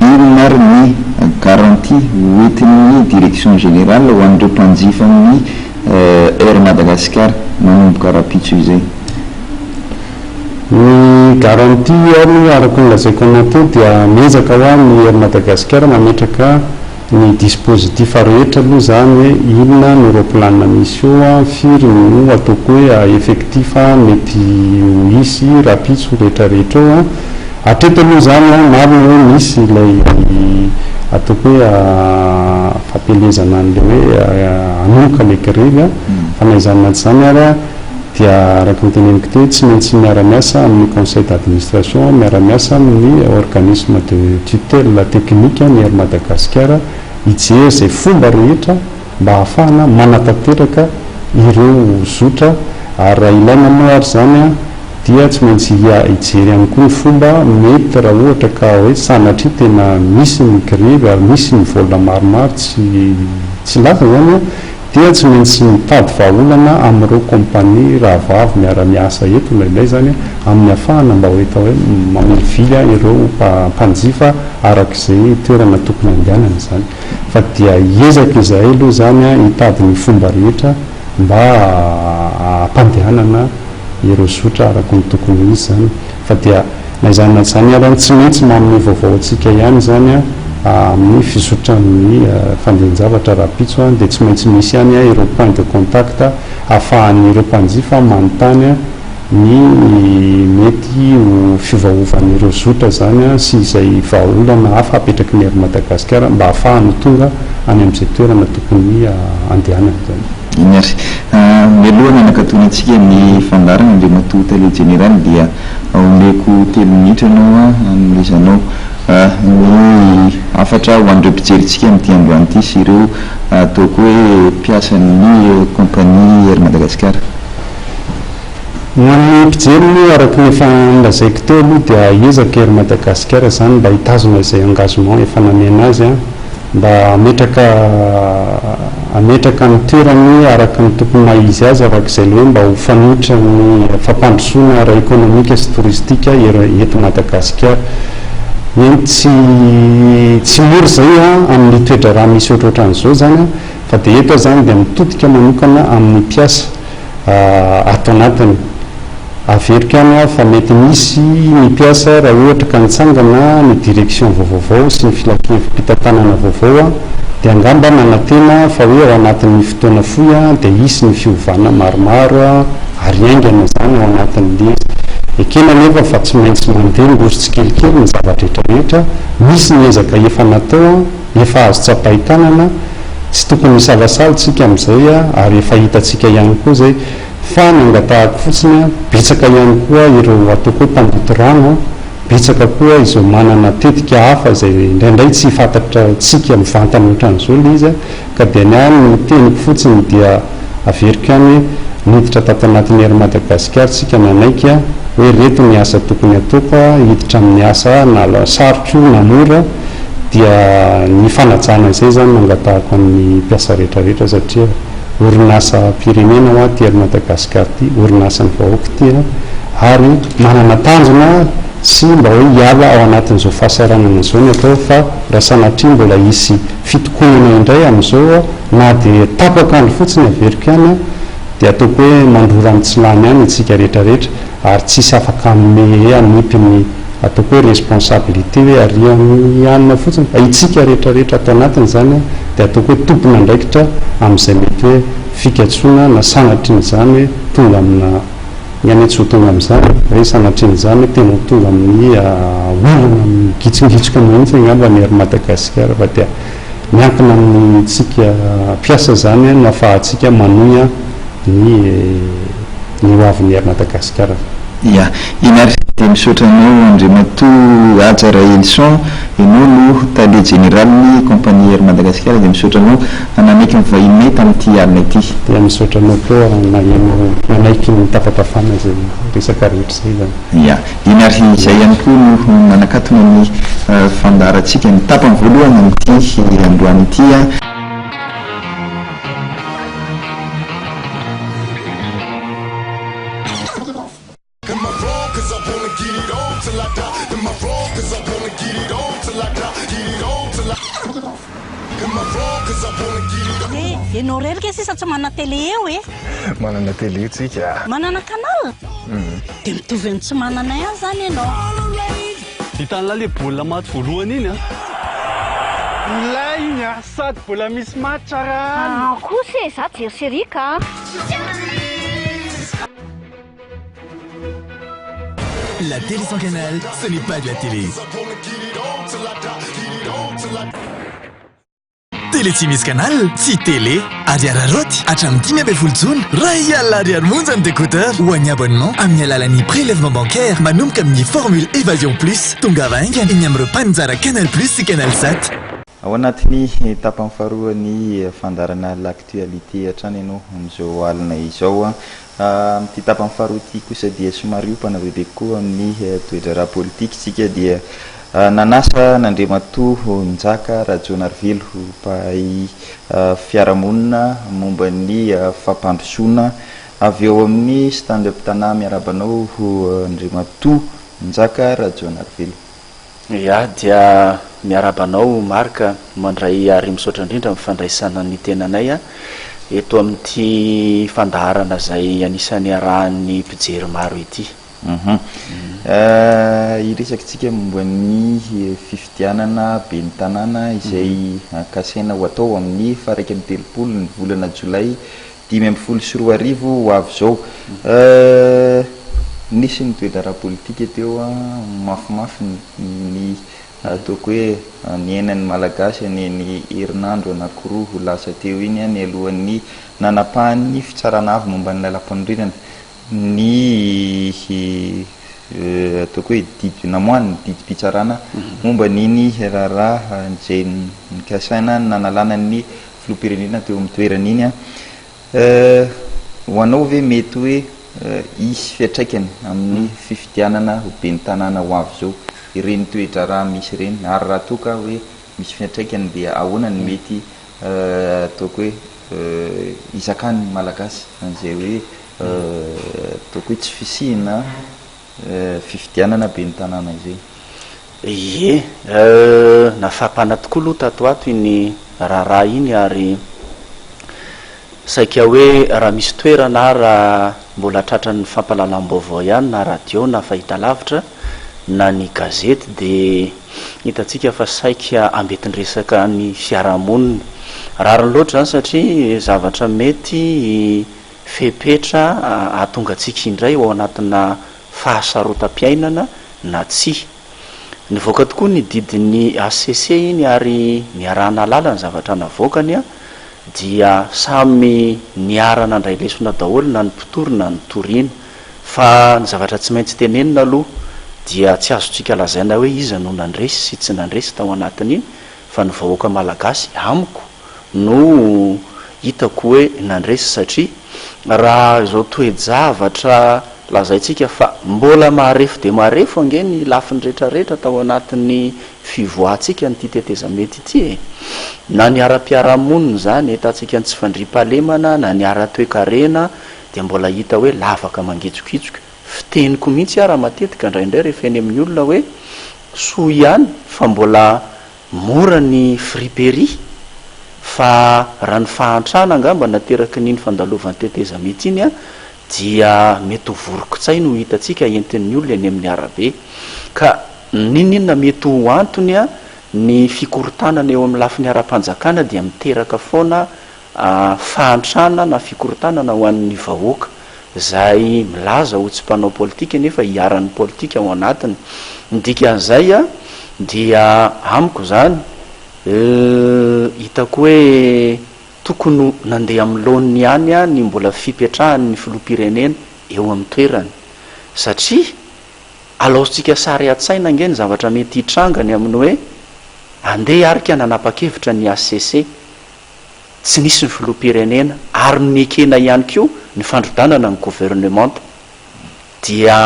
Inona ary ny garantie ho entin'ny Direction Générale ho an'ireo mpanjifa amin'ny Air Madagascar manomboka rahampitso izay? Ny garantie aloha araka ny lazaiko anao teo dia miezaka hoa ny Air Madagascar mametraka ny dispositif rehetra aloha izany hoe inona no roplanina misy eo an, firy no ataoko hoe effectif mety ho hisy rahampitso rehetra rehetra eo an. Hatreto aloha izany an, marina hoe misy ilay ataoko hoe fampielezana an'ilay hoe hanomboka ilay grevy an, fa na izany na tsy izany ary an, dia araka ny teneniko teo tsy maintsy miara-miasa amin'ny conseil d'administration, miara-miasa amin'ny organisme de tutelle technique ny Air Madagascar hijery izay fomba rehetra mba hahafahana manatanteraka ireo zotra ary raha ilaina moa ary izany dia tsy maintsy hijery ihany koa ny fomba mety raha ohatra ka hoe sanatria tena misy ny grevy ary misy ny vol maromaro tsy tsy lasa izany dia tsy maintsy mitady vahaolana amin'ireo compagnie rahavavy miara-miasa eto indraindray izany amin'ny hafahana mba ho hita hoe mamilivily ireo mpanjifa araka izay toerana tokony handehanana izany fa dia hiezaka izahay aloha izany hitady ny fomba rehetra mba hampandehanana ireo zotra araka ny tokony ho izy izany fa dia Na izany na izany ary, tsy maintsy manome vaovao antsika ihany izany amin'ny fizotran'ny fandehan-javatra rahampitso, dia tsy maintsy misy ihany ireo points de contact ahafahan'ireo mpanjifa manontany ny mety ho fiovaovan'ireo zotra izany sy izay vahaolana hafa apetraky ny Air Madagascar mba ahafahany ho tonga any amin'izay toerana tokony handehanany izany. Eny ary. Mialoha ny hanakatonantsika ny fandaharana Andriamatoa Tale Jeneraly dia omeko telo minitra ianao hanomezanao ny hafatra ho an'ireo mpijerintsika amin'ity androany ity sy ireo ataoko hoe mpiasan'ny compagnie Air Madagascar. Ho an'ny mpijery moa araka ny efa nolazaiko teo aloha dia hiezaka Air Madagascar izany mba hitazona izay engagement efa namena azy mba hametraka hametraka ny toerany araka ny tokony maha izy azy araka izay ilay hoe mba ho fanoitra ny fampandrosoana ara-ekonomika sy touristika eto Madagasikara. Eny tsy tsy mora izay amin'ny toe-draharaha misy ohatrohatran'izao izany fa dia eto aho izany dia mitodika manokana amin'ny mpiasa ato anatiny. Averiko ihany aho fa mety misy ny mpiasa raha ohatra ka nitsangana ny direction vaovaovao sy ny filankevi-pitantanana vaovao dia angamba manantena fa hoe ao anatin'ny fotoana fohy dia hisy ny fiovana maromaro ary haingana izany ao anatin'ilay izy. Ekena anefa fa tsy maintsy mandeha miroso tsikelikely ny zava-drehetra rehetra, misy ny ezaka efa natao, efa azo tsapain-tanana, tsy tokony hisalasala isika amin'izay ary efa hitantsika ihany koa izay fa ny angatahako fotsiny, betsaka ihany koa ireo ataoko hoe mpandoto rano, betsaka koa izao manana tetika hafa izay indraindray tsy fantatratsika mivantana ohatran'izao ilay izy ka dia ny ahy ny teniko fotsiny dia averiko ihany hoe niditra tato anatin'ny Air Madagascar tsika nanaiky hoe ireto ny asa tokony ataoko hiditra amin'ny asa na sarotra io na mora dia ny fanajana izay izany no angatahako amin'ny mpiasa rehetra rehetra satria orinasam-pirenena hoa ity Air Madagascar ity, orinasan'ny vahoaka ity ary manana tanjona sy mba hoe hiala ao anatin'izao fahasahiranana izao ny atao fa raha sanatria mbola hisy fitokonana indray amin'izao na dia tapaka andro fotsiny averiko ihany dia ataoko hoe mandrora mitsilany ihany isika rehetra rehetra ary tsisy afaka hanome hanipy ny ataoko hoe responsabilité hoe ary amin'ny anona fotsiny fa itsika rehetra rehetra ato anatiny izany dia ataoko hoe tompon'andraikitra amin'izay mety hoe fikatsoana na sanatrian'izany hoe tonga amina ny any tsy ho tonga amin'izany hoe sanatrian'izany hoe tena ho tonga amin'ny olana migitsingitsoka mihitsy angamba ny Air Madagascar fa dia miankina amintsika mpiasa izany no afahantsika manohy ny ny ho avin'ny Air Madagascar. Ya, eny ary dia misaotra anao Andriamatoa Haja Rahelison, ianao no Tale Jeneralin'ny Compagnie Air Madagascar dia misaotra anao nanaiky ny vahininay tamin'ity alina ity. Dia misaotra anao koa naheno nanaiky ny tapatafana izay resaka rehetra izay izany. Ya, eny ary izay ihany koa no manakatona ny fandaharantsika ny tapany voalohany amin'ity androany ity. Eh, enao irery nge sisa tsy manana télé eo e. Manana télé tsika. Manana canal? Dia mitovy amin'ny tsy manana ihany zany ianao. Hitan'lah le baolina maty voalohany iny a! Milay iny a! Sady mbola misy match raha. Ah kosa e, za jery série ka. La télé sans canal, ce n'est pas de la télé. Télé tsy misy canal, tsy télé. Ary araraoty hatramin'ny 15 jona, 1 000 ariary monja ny décodeur ho an'ny abonnement amin'ny alalan'ny prélèvement bancaire manomboka amin'ny formule évasion plus. Tongava haingana eny amin'ireo mpaninjara Canal Plus sy Canal Sat. Ao anatin'ny tapany faharoa ny fandaharana L'actualité hatrany ianao amin'izao alina izao. Amin'ity tapany faharoa ity kosa dia somary hiompana bebe kokoa amin'ny toe-draharaha politika isika dia nanasa an'Andriamatoa Njaka Rajaonarivelo mpahay fiarahamonina momba ny fampandrosoana avy ao amin'ny Stand Up Tana. Miarahaba anao Andriamatoa Njaka Rajaonarivelo. Ya, dia miarahaba anao Marc, mandray ary misaotra indrindra amin'ny fandraisana ny tenanay eto amin'ity fandaharana izay anisan'ny arahan'ny mpijery maro ity. Hiresaka isika momba ny fifidianana ben'ny tanàna izay kasaina ho atao amin'ny faha 31 ny volana jolay 2015 ho avy izao. Nisy ny toe-draharaha politika teo, mafimafy ny ataoko hoe niainan'ny Malagasy an'iny herinandro anankiroa lasa teo iny nialohan'ny nanapahan'ny fitsarana avo momba ny lalampanorenana ny ataoko hoe didy namoahany ny didim-pitsarana momba an'iny raharaha izay nikasaina nanalana ny filoham-pirenena teo amin'ny toerany iny. Ho anao ve mety hoe Hisy fiantraikany amin'ny fifidianana ho ben'ny tanàna ho avy izao ireny toe-draharaha misy ireny ary raha toa ka hoe misy fiantraikany dia ahoana ny mety ataoko hoe hizakan'ny Malagasy an'izay hoe ataoko hoe tsy fisiana fifidianana ben'ny tanàna izay? Ie, nafampana tokoa aloha tato ho ato iny raharaha iny ary Saika hoe raha misy toerana ara mbola tratran'ny fampahalalam-baovao ihany na radio na fahitalavitra na ny gazety dia hitantsika fa saika ambentin-dresaka ny fiarahamonina. Rariny loatra izany satria zavatra mety fepetra hahatonga antsika indray ho ao anatina fahasarotam-piainana na tsia. Nivoaka tokoa ny didin'ny hcc iny ary niaraha-nahalala ny zavatra navoakany dia samy niara-nandray lesona daholo na ny mpitory na ny toriana. Fa ny zavatra tsy maintsy tenenina aloha dia tsy azontsika lazaina hoe iza no nandresy sy tsy nandresy tao anatin'iny fa ny vahoaka malagasy amiko no hitako hoe nandresy satria raha izao toe-javatra lazaintsika fa mbola marefo dia marefo ange ny lafiny rehetrarehetra tao anatin'ny fivoahantsika an'ity tetezamita ity e! Na ny ara-piarahamonina izany, ahitantsika ny tsy fandriampahalemana, na ny ara-toekarena dia mbola hita hoe lavaka mangitsokitsoka. Fiteniko mihitsy ara matetika indraindray rehefa eny amin'ny olona hoe soa ihany fa mbola Mora ny friperie fa raha ny fahantrana angamba naterakin'iny fandalovan'ny tetezamita iny dia mety ho vorokitsay no hitantsika entin'ny olona eny amin'ny arabe. Ka n'inon'inona mety ho antony ny fikorontanana eo amin'ny lafiny ara-panjakana dia miteraka foana fahantrana na fikorontanana ho an'ny vahoaka izay milaza ho tsy mpanao politika nefa iharan'ny politika ao anatiny. Ny dikan'izay dia amiko izany hitako hoe tokony ho nandeha amin'ny laoniny ihany ny mbola fipetrahan'ny filoham-pirenena eo amin'ny toerany satria alaontsika sary an-tsaina ange ny zavatra mety hitranga ny amin'ny hoe andeha ary ka nanapa-kevitra ny HCC tsy nisy ny filoham-pirenena ary nekena ihany koa ny fandrodanana ny governemanta dia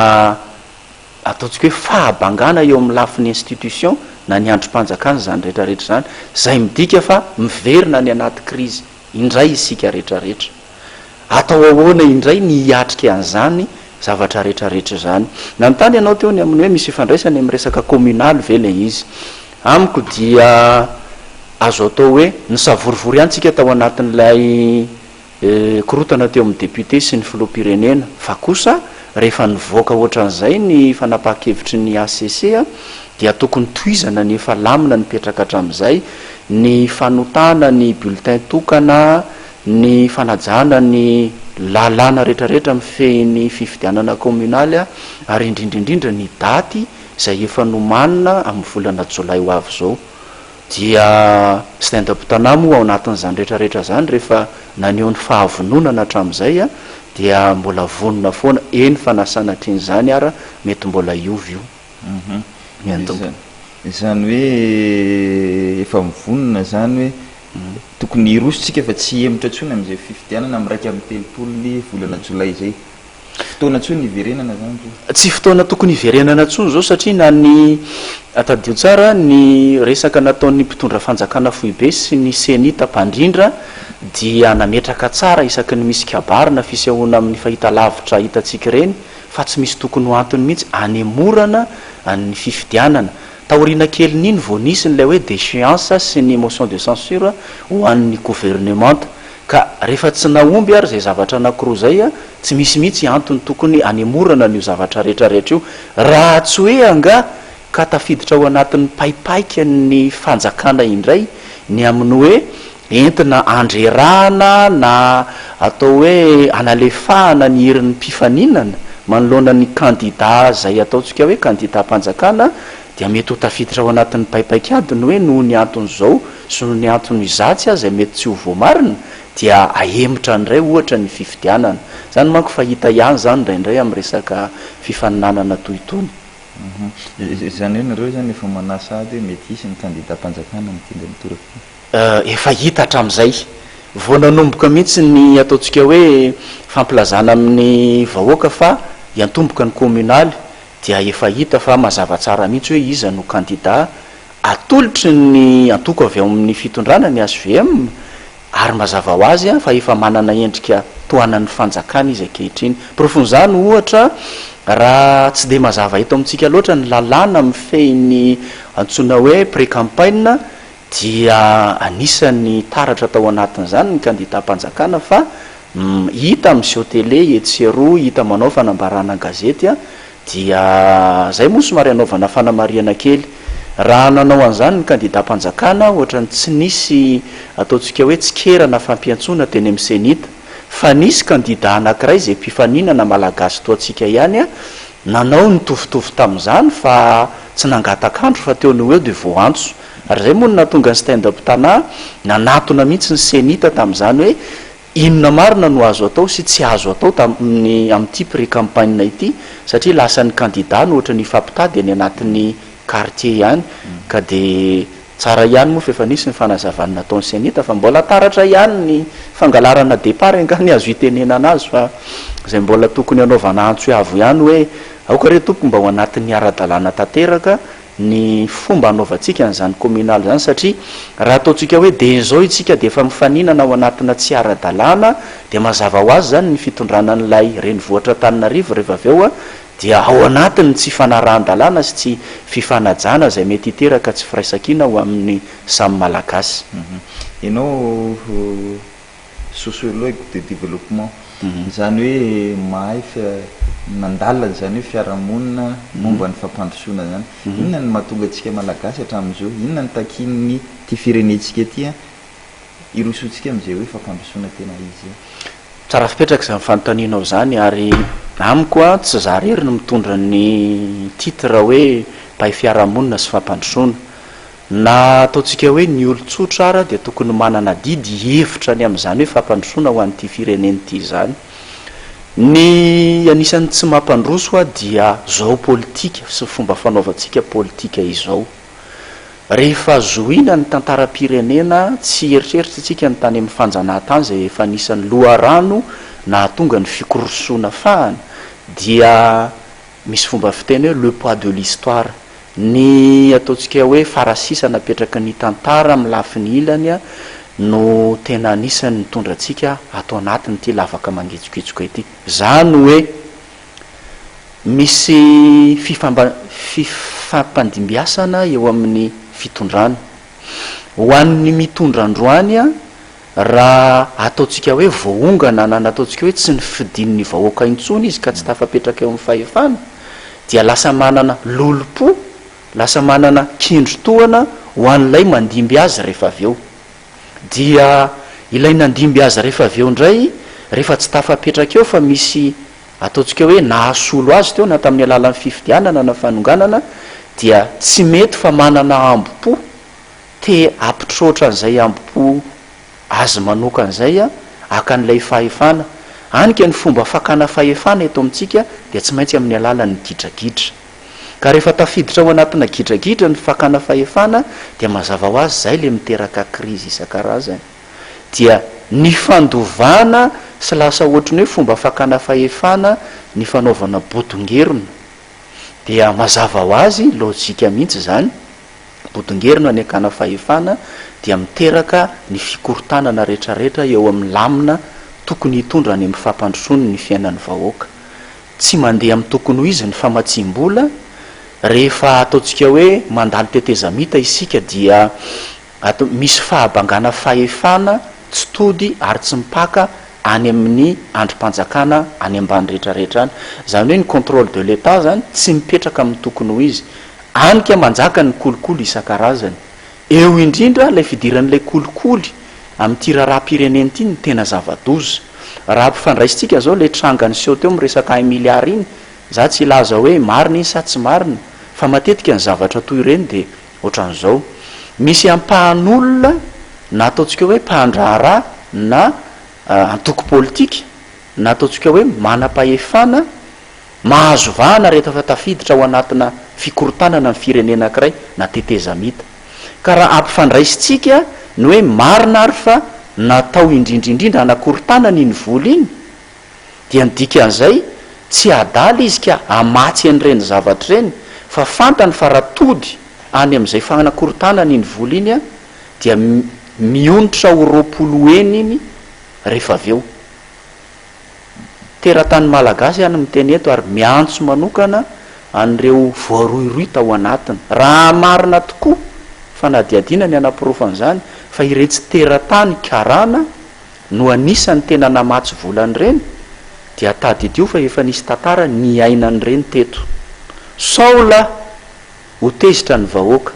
ataontsika hoe fahabangana eo amin'ny lafiny institution na ny andrim-panjakana izany rehetra rehetra izany, izay midika fa miverina any anaty krizy indray isika rehetra rehetra. Atao ahoana indray ny hiatrika an'izany zavatra rehetra rehetra izany? Nanontany ianao teo ny amin'ny hoe misy ifandraisany amin'ny resaka communal ve ilay izy. Amiko dia azo atao hoe nisavorovoro ihany tsika tao anatin'ilay korontana teo amin'ny député sy ny filoham-pirenena fa kosa rehefa nivoaka ohatran'izay ny fanapahan-kevitry ny HCC dia tokony tohizana ny efa lamina nipetraka hatramin'izay, ny fanotana ny bulletin tokana, ny fanajana ny lalàna rehetrarehetra mifehy ny fifidianana kaominaly ary indrindra indrindra ny daty izay efa nomanina amin'ny volana jolay ho avy izao. Dia Stand Up Tana moa ao anatin'izany rehetrarehetra izany rehefa naneho ny fahavononana hatramin'izay dia mbola vonona foana, eny fa na sanatrian'izany ara mety mbola hiova io. Miantomboka. Izany hoe efa mivonona izany hoe tokony hiroso tsika fa tsy hihemotra intsony amin'izay fifidianana amin'ny 31 ny volana jolay izay. Tsy fotoana intsony hiverenana izany izao. Tsy fotoana tokony hiverenana intsony izao satria na ny, tadidio tsara, ny resaka nataon'ny mpitondra fanjakana foibe sy ny Cenit mpandrindra dia nametraka tsara isaky ny misy kabary na fisehoana amin'ny fahitalavitra hitantsika ireny fa tsy misy tokony ho antony mihitsy hanemorana ny fifidianana. Taoriana kelin'iny vao nisy ilay hoe déchéance sy ny motion de censure ho an'ny governemanta. Ka rehefa tsy nahomby ary izay zavatra anankiroa izay, tsy misy mihitsy antony tokony hanemorana an'io zavatra rehetra rehetra io, raha tsy hoe angaha ka tafiditra ao anatin'ny paipaikan'ny fanjakana indray ny amin'ny hoe entina handrerahana na atao hoe hanalefahana ny herin'ny mpifaninana manoloana ny kandida izay ataontsika hoe kandidam-panjakana dia mety ho tafiditra ao anatin'ny paipaik'ady ny hoe noho ny anton'izao sy noho ny antony izatsy aza mety tsy ho voamarina dia ahemotra indray ohatra ny fifidianana. Izany manko fahita ihany izany indraindray amin'ny resaka fifaninanana toy itony. Izany hoe nareo izany efa manahy sahady hoe mety hisy ny kandidam-panjakana amin'ity indray mitoraka ity? Efa hita hatramin'izay. Vao nanomboka mihitsy ny ataontsika hoe fampilazana amin'ny vahoaka fa hiantomboka ny kaominaly dia efa hita fa mazava tsara mihitsy hoe iza no kandida atolotry ny antoko avy ao amin'ny fitondrana, ny hvm, ary mazava ho azy fa efa manana endrika tohanan'ny fanjakana izy ankehitriny. Porofon'izany ohatra, raha tsy dia mazava eto amintsika loatra ny lalàna mifehy ny antsoina hoe pré-campagne dia anisan'ny taratra tao anatin'izany ny kandidam-panjakana fa hita miseho télé etsy sy eroa, hita manao fanambarana an-gazety dia izay moa somary anaovana fanamarihana kely. Raha nanao an'izany ny kandidam-panjakana ohatran'ny tsy nisy ataontsika hoe tsikera na fampiantsoana teny amin'ny Cenit fa nisy kandida anankiray izay mpifaninana malagasy toa antsika ihany nanao nitovitovy tamin'izany fa tsy nangatak'andro fa teo no ho eo dia voaantso. Ary izay moa no nahatonga ny Stand Up Tana nanatona mihitsy ny Cenit tamin'izany hoe inona marina no azo atao sy tsy azo atao tamin'ny amin'ity pré-campagne ity satria lasa ny kandida no ohatran'ny hifampitady any anatin'ny quartier ihany ka dia tsara ihany moa fa efa nisy ny fanazavana nataon'ny Cenit fa mbola taratra ihany ny fangalarana départ angaha ny azo itenenana azy fa izay mbola tokony hanaovana antso avo ihany hoe aoka re tompoko mba ho anatin'ny ara-dalàna tanteraka ny fomba hanaovantsika an'izany communal izany satria raha ataontsika hoe dia izao isika dia efa mifaninana ao anatina tsy ara-dalàna dia mazava ho azy izany ny fitondrana an'ilay renivohitra Antananarivo rehefa avy eo dia ao anatin'ny tsy fanarahan-dalàna sy tsy fifanajana izay mety hiteraka tsy firaisankina ho amin'ny samy Malagasy. Ianao sociologue de développement, izany hoe mahay nandalina izany hoe fiarahamonina momba ny fampandrosoana izany. Inona no mahatonga antsika Malagasy hatramin'izao, inona no takian'ny ity firenentsika ity hirosoantsika amin'izay hoe fampandrosoana tena izy izay? Tsara fipetraka izany fanontanianao izany ary amiko tsy za irery no mitondra ny titre hoe mpahay fiarahamonina sy fampandrosoana. Na ataontsika hoe ny olon-tsotra ara dia tokony manana adidy hihevitra ny amin'izany hoe fampandrosoana ho an'ity firenena ity izany. Ny anisan'ny tsy mampandroso aho dia zao politika sy fomba fanaovantsika politika izao. Rehefa zohiana ny tantaram-pirenena, tsy hieritreritra isika ny tany amin'ny fanjanahantany izay efa anisan'ny loharano nahatonga ny fikorosoana fahana dia Misy fomba fiteny hoe le poids de l'histoire. Ny ataontsika hoe farasisa napetraky ny tantara amin'ny lafiny ilany no tena anisan'ny nitondra antsika ato anatin'ity lavaka mangitsokitsoka ity. Izany hoe misy fifampandimbiasana eo amin'ny fitondrana. Ho an'ny mitondra androany, Raha ataontsika hoe voaongana na nataontsika hoe tsy nofidin'ny vahoaka intsony izy ka tsy tafapetraka eo amin'ny fahefana dia lasa manana lolompo, lasa manana kindry-tohana ho an'ilay mandimby azy rehefa avy eo. Dia ilay nandimby azy rehefa avy eo indray rehefa tsy tafapetraka eo fa misy ataontsika hoe nahasolo azy teo na tamin'ny alalan'ny fifidianana na fanonganana dia tsy mety fa manana ambo-po te hampitroatra an'izay hambom-po azy manokana izay haka an'ilay fahefana. Any ka ny fomba fakana fahefana eto amintsika dia tsy maintsy amin'ny alalan'ny gidragidra. Ka rehefa tafiditra ao anatina gidragidra ny fakana fahefana dia mazava ho azy izay ilay miteraka krizy isan-karazany. Dia ny fandovana sy lasa ohatry ny hoe fomba fakana fahefana ny fanaovana bodongerona. Dia mazava ho azy, lojika mihitsy izany, Bodongerona ny hakana fahefana dia miteraka ny fikorontanana retraretra eo amin'ny lamina tokony hitondra any amin'ny fampandrosoany ny fiainan'ny vahoaka. Tsy mandeha amin'ny tokony ho izy ny famatsiam-bola, rehefa ataontsika hoe mandalo tetezamita isika dia ato misy fahabangana fahefana tsy tody ary tsy mipaka any amin'ny andrim-panjakana any ambany retraretra any. Izany hoe ny contrôle de l'Etat izany tsy mipetraka amin'ny tokony ho izy. Any ka manjaka ny kolikoly isan-karazany. Eo indrindra ilay fidiran'ilay kolikoly amin'ity raharaham-pirenena ity no tena zava-doza. Raha ampifandraisintsika izao ilay tranga niseho teo amin'ny resaka un milliard iny, za tsy hilaza hoe marina iny sa tsy marina, fa matetika ny zavatra toy ireny dia ohatran'izao. Misy ampahan'olona na ataontsika hoe mpandraharaha na antoko politika na ataontsika hoe manam-pahefana, Mahazo vahana rehefa tafiditra ao anatina fikorontanana ny firenena ankiray na tetezamita. Ka raha ampifandraisintsika ny hoe marina ary fa natao indrindra indrindra hanakorontanana iny vola iny, dia ny dikan'izay tsy adala izy ka hamatsy an'ireny zavatra ireny fa fantany fa raha tody any amin'izay fanakorontanana iny vola iny dia mionitra ho 20 heny iny rehefa avy eo. Teratany malagasy aho no miteny eto ary miantso manokana an'ireo voarohirohy tao anatiny. Raha marina tokoa, fanadihadiana ny hanaporofo an'izany, fa iretsy teratany karana no anisan'ny tena namatsy vola an'ireny, dia tadidio fa efa nisy tantara niainan'ireny teto. Sao lahy ho tezitra ny vahoaka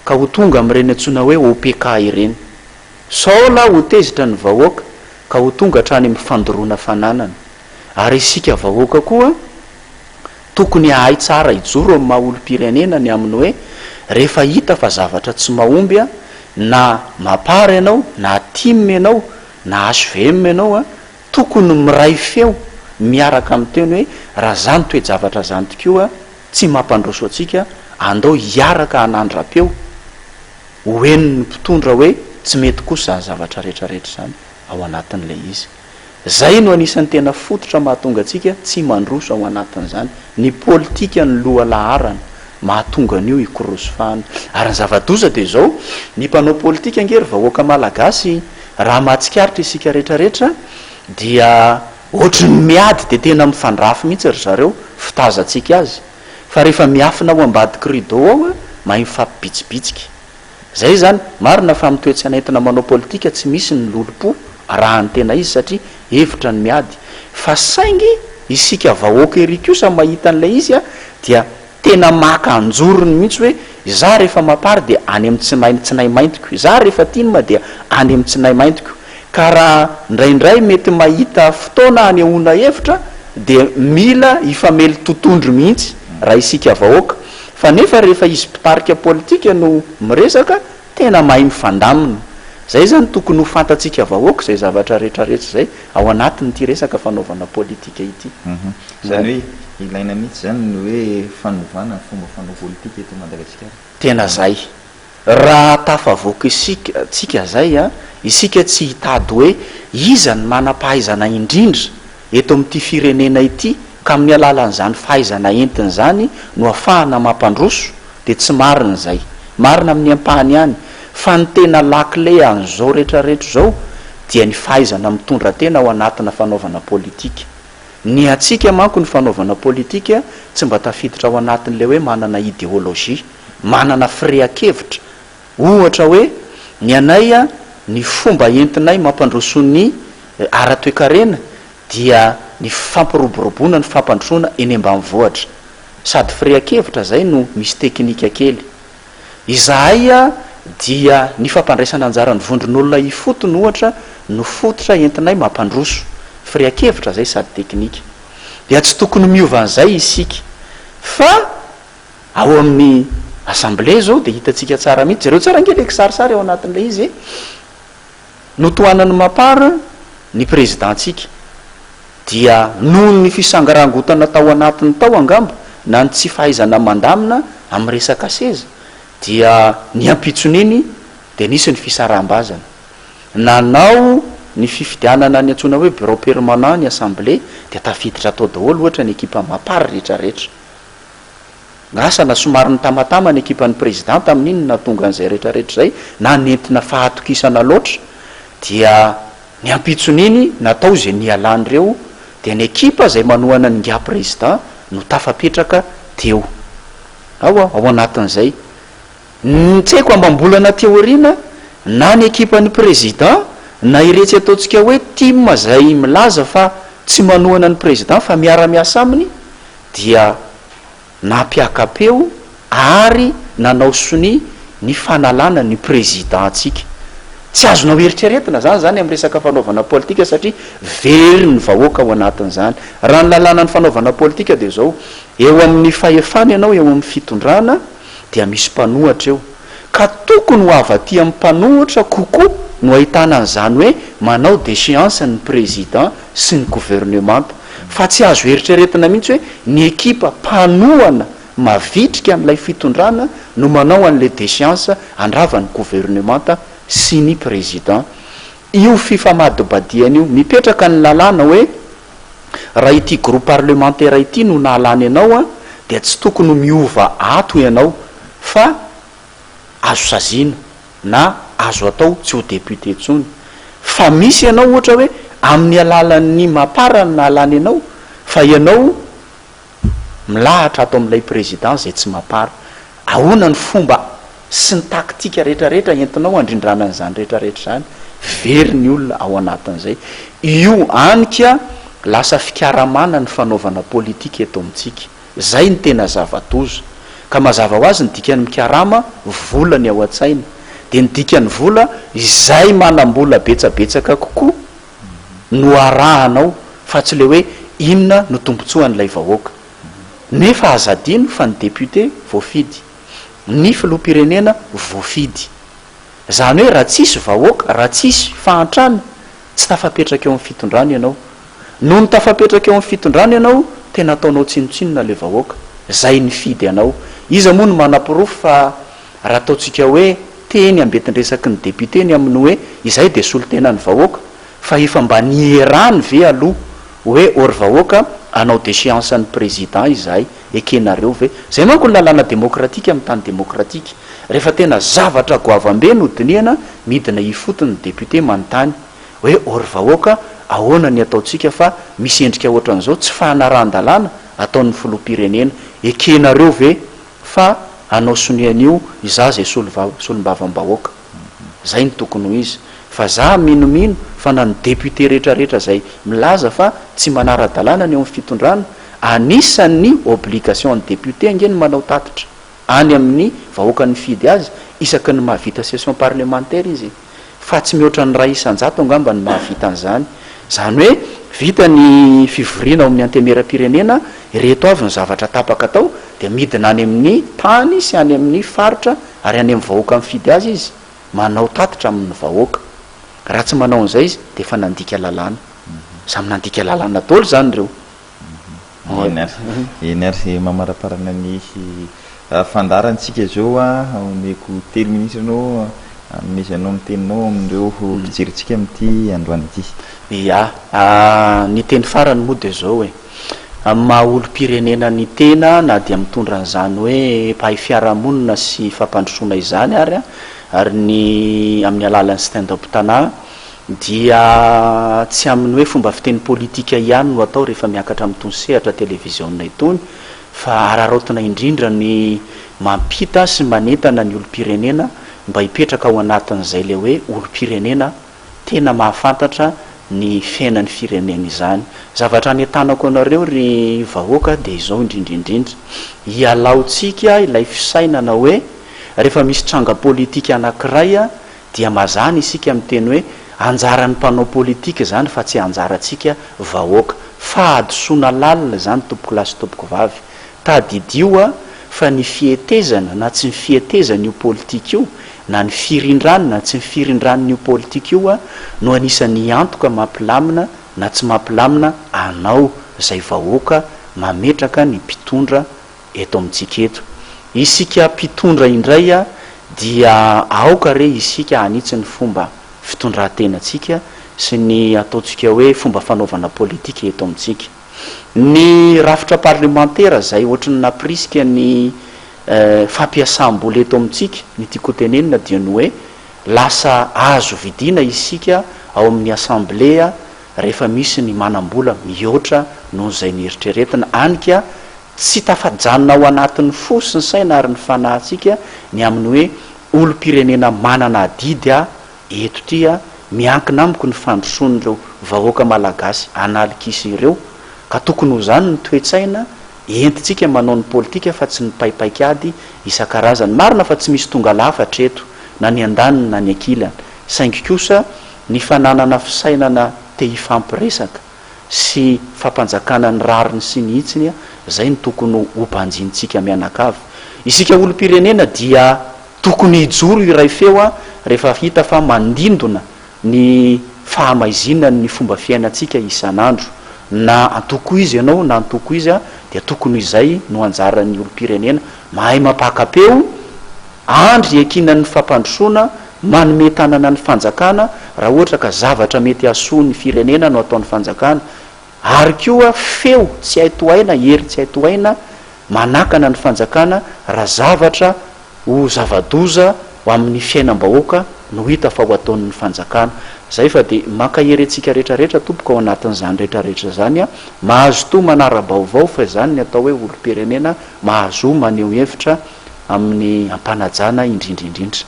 ka ho tonga amin'ireny antsoina hoe OPK ireny. Sao lahy ho tezitra ny vahoaka ka ho tonga hatrany amin'ny fandoroana fananana. Ary isika vahoaka koa tokony hahay tsara hijoro amin'ny maha olom-pirenena ny amin'ny hoe rehefa hita fa zavatra tsy mahomby na mapar ianao na tim ianao na hvm ianao tokony miray feo miaraka miteny hoe raha zany toe-javatra zany tokoa tsy mampandroso antsika andao hiaraka hanandra-peo ho henon'ny mpitondra hoe tsy mety kosa izany zavatra rehetra rehetra izany ao anatin'ilay izy. Izay no anisan'ny tena fototra mahatonga antsika tsy mandroso ao anatin'izany. Ny politika no lohalaharana mahatonga an'io hikorosofahana. Ary ny zava-doza dia izao, ny mpanao politika ange ry vahoaka malagasy raha mahatsikaritra isika rehetra rehetra dia ohatry ny miady dia tena mifandrafy mihitsy ry zareo fitazantsika azy. Fa rehefa miafina ao ambadiky rideau ao mahay mifampibitsibitsika. Zay zany, marina fa amin'ny toe-tsaina entina manao politika tsy misy ny lolompo raha ny tena izy satria hevitra ny miady. Fa saingy isika vahoaka ery kosa mahita an'ilay izy dia tena maka anjorony mihitsy hoe izaho rehefa mapar dia any amin'ny tsinay tsinay maintiko, izaho rehefa tim dia any amin'ny tsinay maintiko. Ka raha indraindray mety mahita fotoana hanehoana hevitra dia mila hifamely totondry mihitsy raha isika vahoaka. Fa nefa rehefa izy mpitarika politika no miresaka, tena mahay mifandamina. Zay zany tokony ho fantatsika vahoaka izay zavatra retraretra izay ao anatin'ity resaka fanaovana politika ity. Izany hoe ilaina mihitsy izany ny hoe fanovana ny fomba fanao politika eto Madagasikara. Tena zay. Raha tafavoaka isika, tsika zay an, isika tsy hitady hoe iza ny manam-pahaizana indrindra eto amin'ity firenena ity ka amin'ny alalan'izany fahaizana entiny izany no afahana mampandroso dia tsy marina izay. Marina amin'ny ampahany ihany fa ny tena lakile an'izao retraretra izao dia ny fahaizana mitondra tena ao anatina fanaovana politika. Ny antsika manko ny fanaovana politika tsy mba tafiditra ao anatin'ilay hoe manana ideologie. manana firehan-kevitra, ohatra hoe ny anay ny fomba entinay mampandroso ny ara-toekarena dia ny fampiroboroboana ny fampandrosoana eny ambanivohitra. Sady firehan-kevitra izay no misy teknika kely. Izahay dia ny fampandraisana anjara ny vondron'olona ifotony ohatra no fototra entinay mampandroso. Firehan-kevitra izay sady teknika. Dia tsy tokony miova an'izay isika fa Ao amin'ny assemblée izao dia hitantsika tsara mihitsy, jereo tsara ange ilay kisarisary ao anatin'ilay izy e! Notohanan'ny Mapar ny président-tsika, dia noho ny fisangarangotana tao anatiny tao angamba, na ny tsy fahaizana mandamina amin'ny resaka seza, dia ny ampitson'iny dia nisy ny fisaraham-bazana. Nanao ny fifidianana ny antsoina hoe bureau permanent ny assemblée, dia tafiditra tao daholo ohatra ny ekipa Mapar rehetrarehetra. Asa na somary nitamatama ny ekipan'ny président tamin'iny no nahatonga an'izay rehetrarehetra izay na nentina fahatokisana loatra dia ny ampitson'iny natao izay nialan'ireo dia ny ekipa izay manohana an'ingahy président no tafapetraka teo ao ao anatin'izay ny tsy haiko amam-bolana aty aoriana na ny ekipan'ny président na iretsy ataontsika hoe tim izay milaza fa tsy manohana ny président fa miara-miasa aminy dia nampiaka-peo ary nanao sonia ny fanalana ny président-ntsika. Tsy azonao eritreretina zany zany amin'ny resaka fanaovana politika satria very ny vahoaka ao anatin'izany. Raha ny lalànan'ny fanaovana politika dia izao, eo amin'ny fahefana ianao, eo amin'ny fitondrana dia misy mpanohatra eo. Ka tokony ho avy aty amin'ny mpanohitra kokoa no ahitana an'izany hoe manao déchéance ny président sy ny governemanta. Fa tsy azo eritreretina mihitsy hoe ny ekipa mpanohana mavitrika an'ilay fitondrana no manao an'ilay déchéance handrava ny governemanta sy ny président. Io fifamadibadihana io, mipetraka ny lalàna hoe raha ity groupe parlementaire ity no nahalany anao dia tsy tokony ho miova ato ianao fa azo saziana na azo atao tsy ho député intsony. Fa misy ianao ohatra hoe amin'ny alalan'ny mapar no nahalany anao fa ianao milahatra ato amin'ilay président izay tsy mapar. Ahoana ny fomba sy ny taktika rehetra rehetra entinao handrindrana an'izany rehetra rehetra izany? Very ny olona ao anatin'izay. Io anika lasa fikaramana ny fanaovana politika eto amintsika. Izay no tena zava-doza. Ka mazava ho azy ny dikan'ny mikarama, vola ny ao an-tsaina. Dia ny dikan'ny vola, izay manam-bola betsabetsaka kokoa no arahanao fa tsy le hoe inona no tombotsoan'ilay vahoaka. Nefa aza adino fa ny député voafidy. Ny filoham-pirenena voafidy. Izany hoe raha tsisy vahoaka, raha tsisy fahantrana, tsy tafapetraka eo amin'ny fitondrana ianao. Nony tafapetraka eo amin'ny fitondrana ianao, tena ataonao tsinontsinona ilay vahoaka, izay nifidy anao. Iza moa no manaporofo fa raha ataontsika hoe teny ambentin-dresaky ny député ny amin'ny hoe izahay dia solontenan'ny vahoaka, fa efa mba nierany ve aloha hoe ô ry vahoaka hanao déchéance ny président izahay, ekenareo ve? Izay manko ny lalàna demokratika amin'ny tany demokratika. Rehefa tena zavatra goavambe no dinihana, midina ifotony ny député manontany hoe ô ry vahoaka ahoana ny ataontsika fa misy endrika ohatran'izao tsy fanarahan-dalàna ataon'ny filoham-pirenena, ekenareo ve fa hanao sonia an'io izaho izay solombavambahoaka? Zay no tokony ho izy. Fa za minomino fa na ny député rehetra rehetra zay milaza fa tsy manara-dalàna ny eo amin'ny fitondrana, anisan'ny obligation an'ny député ange ny manao tatitra any amin'ny vahoaka nifidy azy isaky ny mahavita session parlementaire izy e. Fa tsy mihoatra ny 1% angamba no mahavita an'izany. Izany hoe vita ny fivoriana ao amin'ny antemieram-pirenena, ireto avy ny zavatra tapaka tao, dia midina any amin'ny tany sy any amin'ny faritra ary any amin'ny vahoaka mifidy azy izy, manao tatitra amin'ny vahoaka. Raha tsy manao an'izay izy dia efa nandika lalàna. Samy nandika lalàna daholo izany ireo. Eny ary, eny ary, mamaraparana ny fandaharantsika izao, omeko telo minitra ianao hanomezanao ny teninao amin'ireo mpijerintsika amin'ity androany ity. Ia, ny teny farany moa dia izao e, amin'ny maha olom-pirenena ny tena na dia mitondra an'izany hoe mpahay fiarahamonina sy fampandrosoana izany ary, ary ny amin'ny alalan'ny stand up Tana, dia tsy amin'ny hoe fomba fiteny politika ihany no atao rehefa miakatra amin'itony sehatra televiziona itony fa araraotina indrindra ny mampita sy manentana ny olom-pirenena mba hipetraka ao anatin'izay ilay hoe olom-pirenena tena mahafantatra ny fiainan'ny firenena izany. Zavatra anentanako anareo ry vahoaka dia izao indrindra indrindra, ialaontsika ilay fisainana hoe rehefa misy tranga politika anankiray dia mazàna isika miteny hoe anjaran'ny mpanao politika izany fa tsy anjarantsika vahoaka. Fahadisoana lalina izany tompokolahy sy tompokovavy. Tadidio a fa ny fihetezana na tsy ny fihetezan'io politika io na ny firindrany na tsy ny firindran'io politika io no anisan'ny antoka mampilamina na tsy mampilamina anao izay vahoaka mametraka ny mpitondra eto amintsika eto. Isika mpitondra indray dia aoka re isika hanitsy ny fomba fitondran-tenantsika sy ny ataontsika hoe fomba fanaovana politika eto amintsika. Ny rafitra parlemantera izay ohatry ny nampirisika ny fampiasam-bola eto amintsika, ny tiako hotenenina dia ny hoe lasa azo vidiana isika ao amin'ny assemblée rehefa misy ny manam-bola mihoatra noho izay nieritreretina, any ka Tsy tafajanona ao anatin'ny fo sy ny saina ary ny fanahintsika ny amin'ny hoe olom-pirenena manana adidy aho eto ity a, miankina amiko ny fandrosoan'ireo vahoaka malagasy an'alikisa ireo ka tokony ho izany ny toe-tsaina entintsika manao ny politika fa tsy ny paipaik'ady isan-karazany. Marina fa tsy misy tonga lafatra eto na ny andaniny na ny ankilany saingy kosa ny fananana fisainana te hifampiresaka sy fampanjakana ny rariny sy ny hitsiny, izay no tokony ho banjinintsika mianakavy. Isika olom-pirenena dia tokony hijoro hiray feo rehefa hita fa mandindona ny fahamaizinany ny fomba fiainantsika isan'andro. Na antoko iza ianao na antoko iza dia tokony ho izay no anjaran'ny olom-pirenena mahay mampaka-peo, andry iankinan'ny fampandrosoana. manome tanana ny fanjakana raha ohatra ka zavatra mety hahasoa ny firenena no ataon'ny fanjakana, ary koa feo tsy hay tohaina, hery tsy hay tohaina manakana ny fanjakana raha zavatra ho zava-doza ho amin'ny fiainam-bahoaka no hita fa ho ataon'ny fanjakana. Zay fa dia mankahery antsika rehetra rehetra tompoko ao anatin'izany rehetra rehetra izany a! Mahazotoa manara-baovao fa izany ny atao hoe olom-pirenena mahazoa maneho hevitra amin'ny am-panajana indrindra indrindra.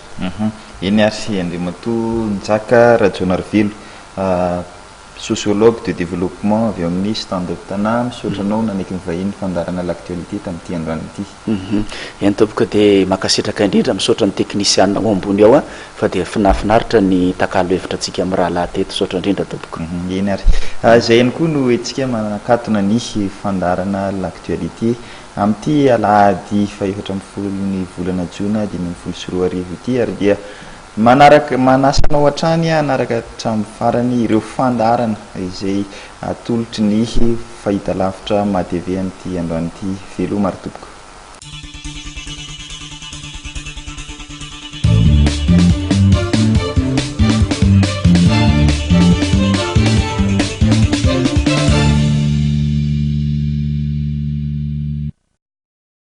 Eny ary Andriamatoa Njaka Rajaonarivelo, Sociologue de développement avy ao amin'ny Stand Up Tana, misaotra anao nanaiky ny vahiny fandaharana L'actualité tamin'ity androany ity. Eny tompoko dia mankasitraka indrindra, misaotra ny teknisiana ao ambony ao fa dia finafinaritra ny takalo hevitra antsika mirahalahy teto, misaotra indrindra tompoko. Eny ary. Izay ihany koa no entintsika manakatona ny fandaharana L'actualité amin'ity alahady fahefatra ambin'ny folon'ny volana jona 2015 ity ary dia Manaraka, manasa anao hatrany hanaraka hatramin'ny farany ireo fandaharana izay atolotry ny fahitalavitra MATV amin'ity androany ity. Veloma ry tompoko.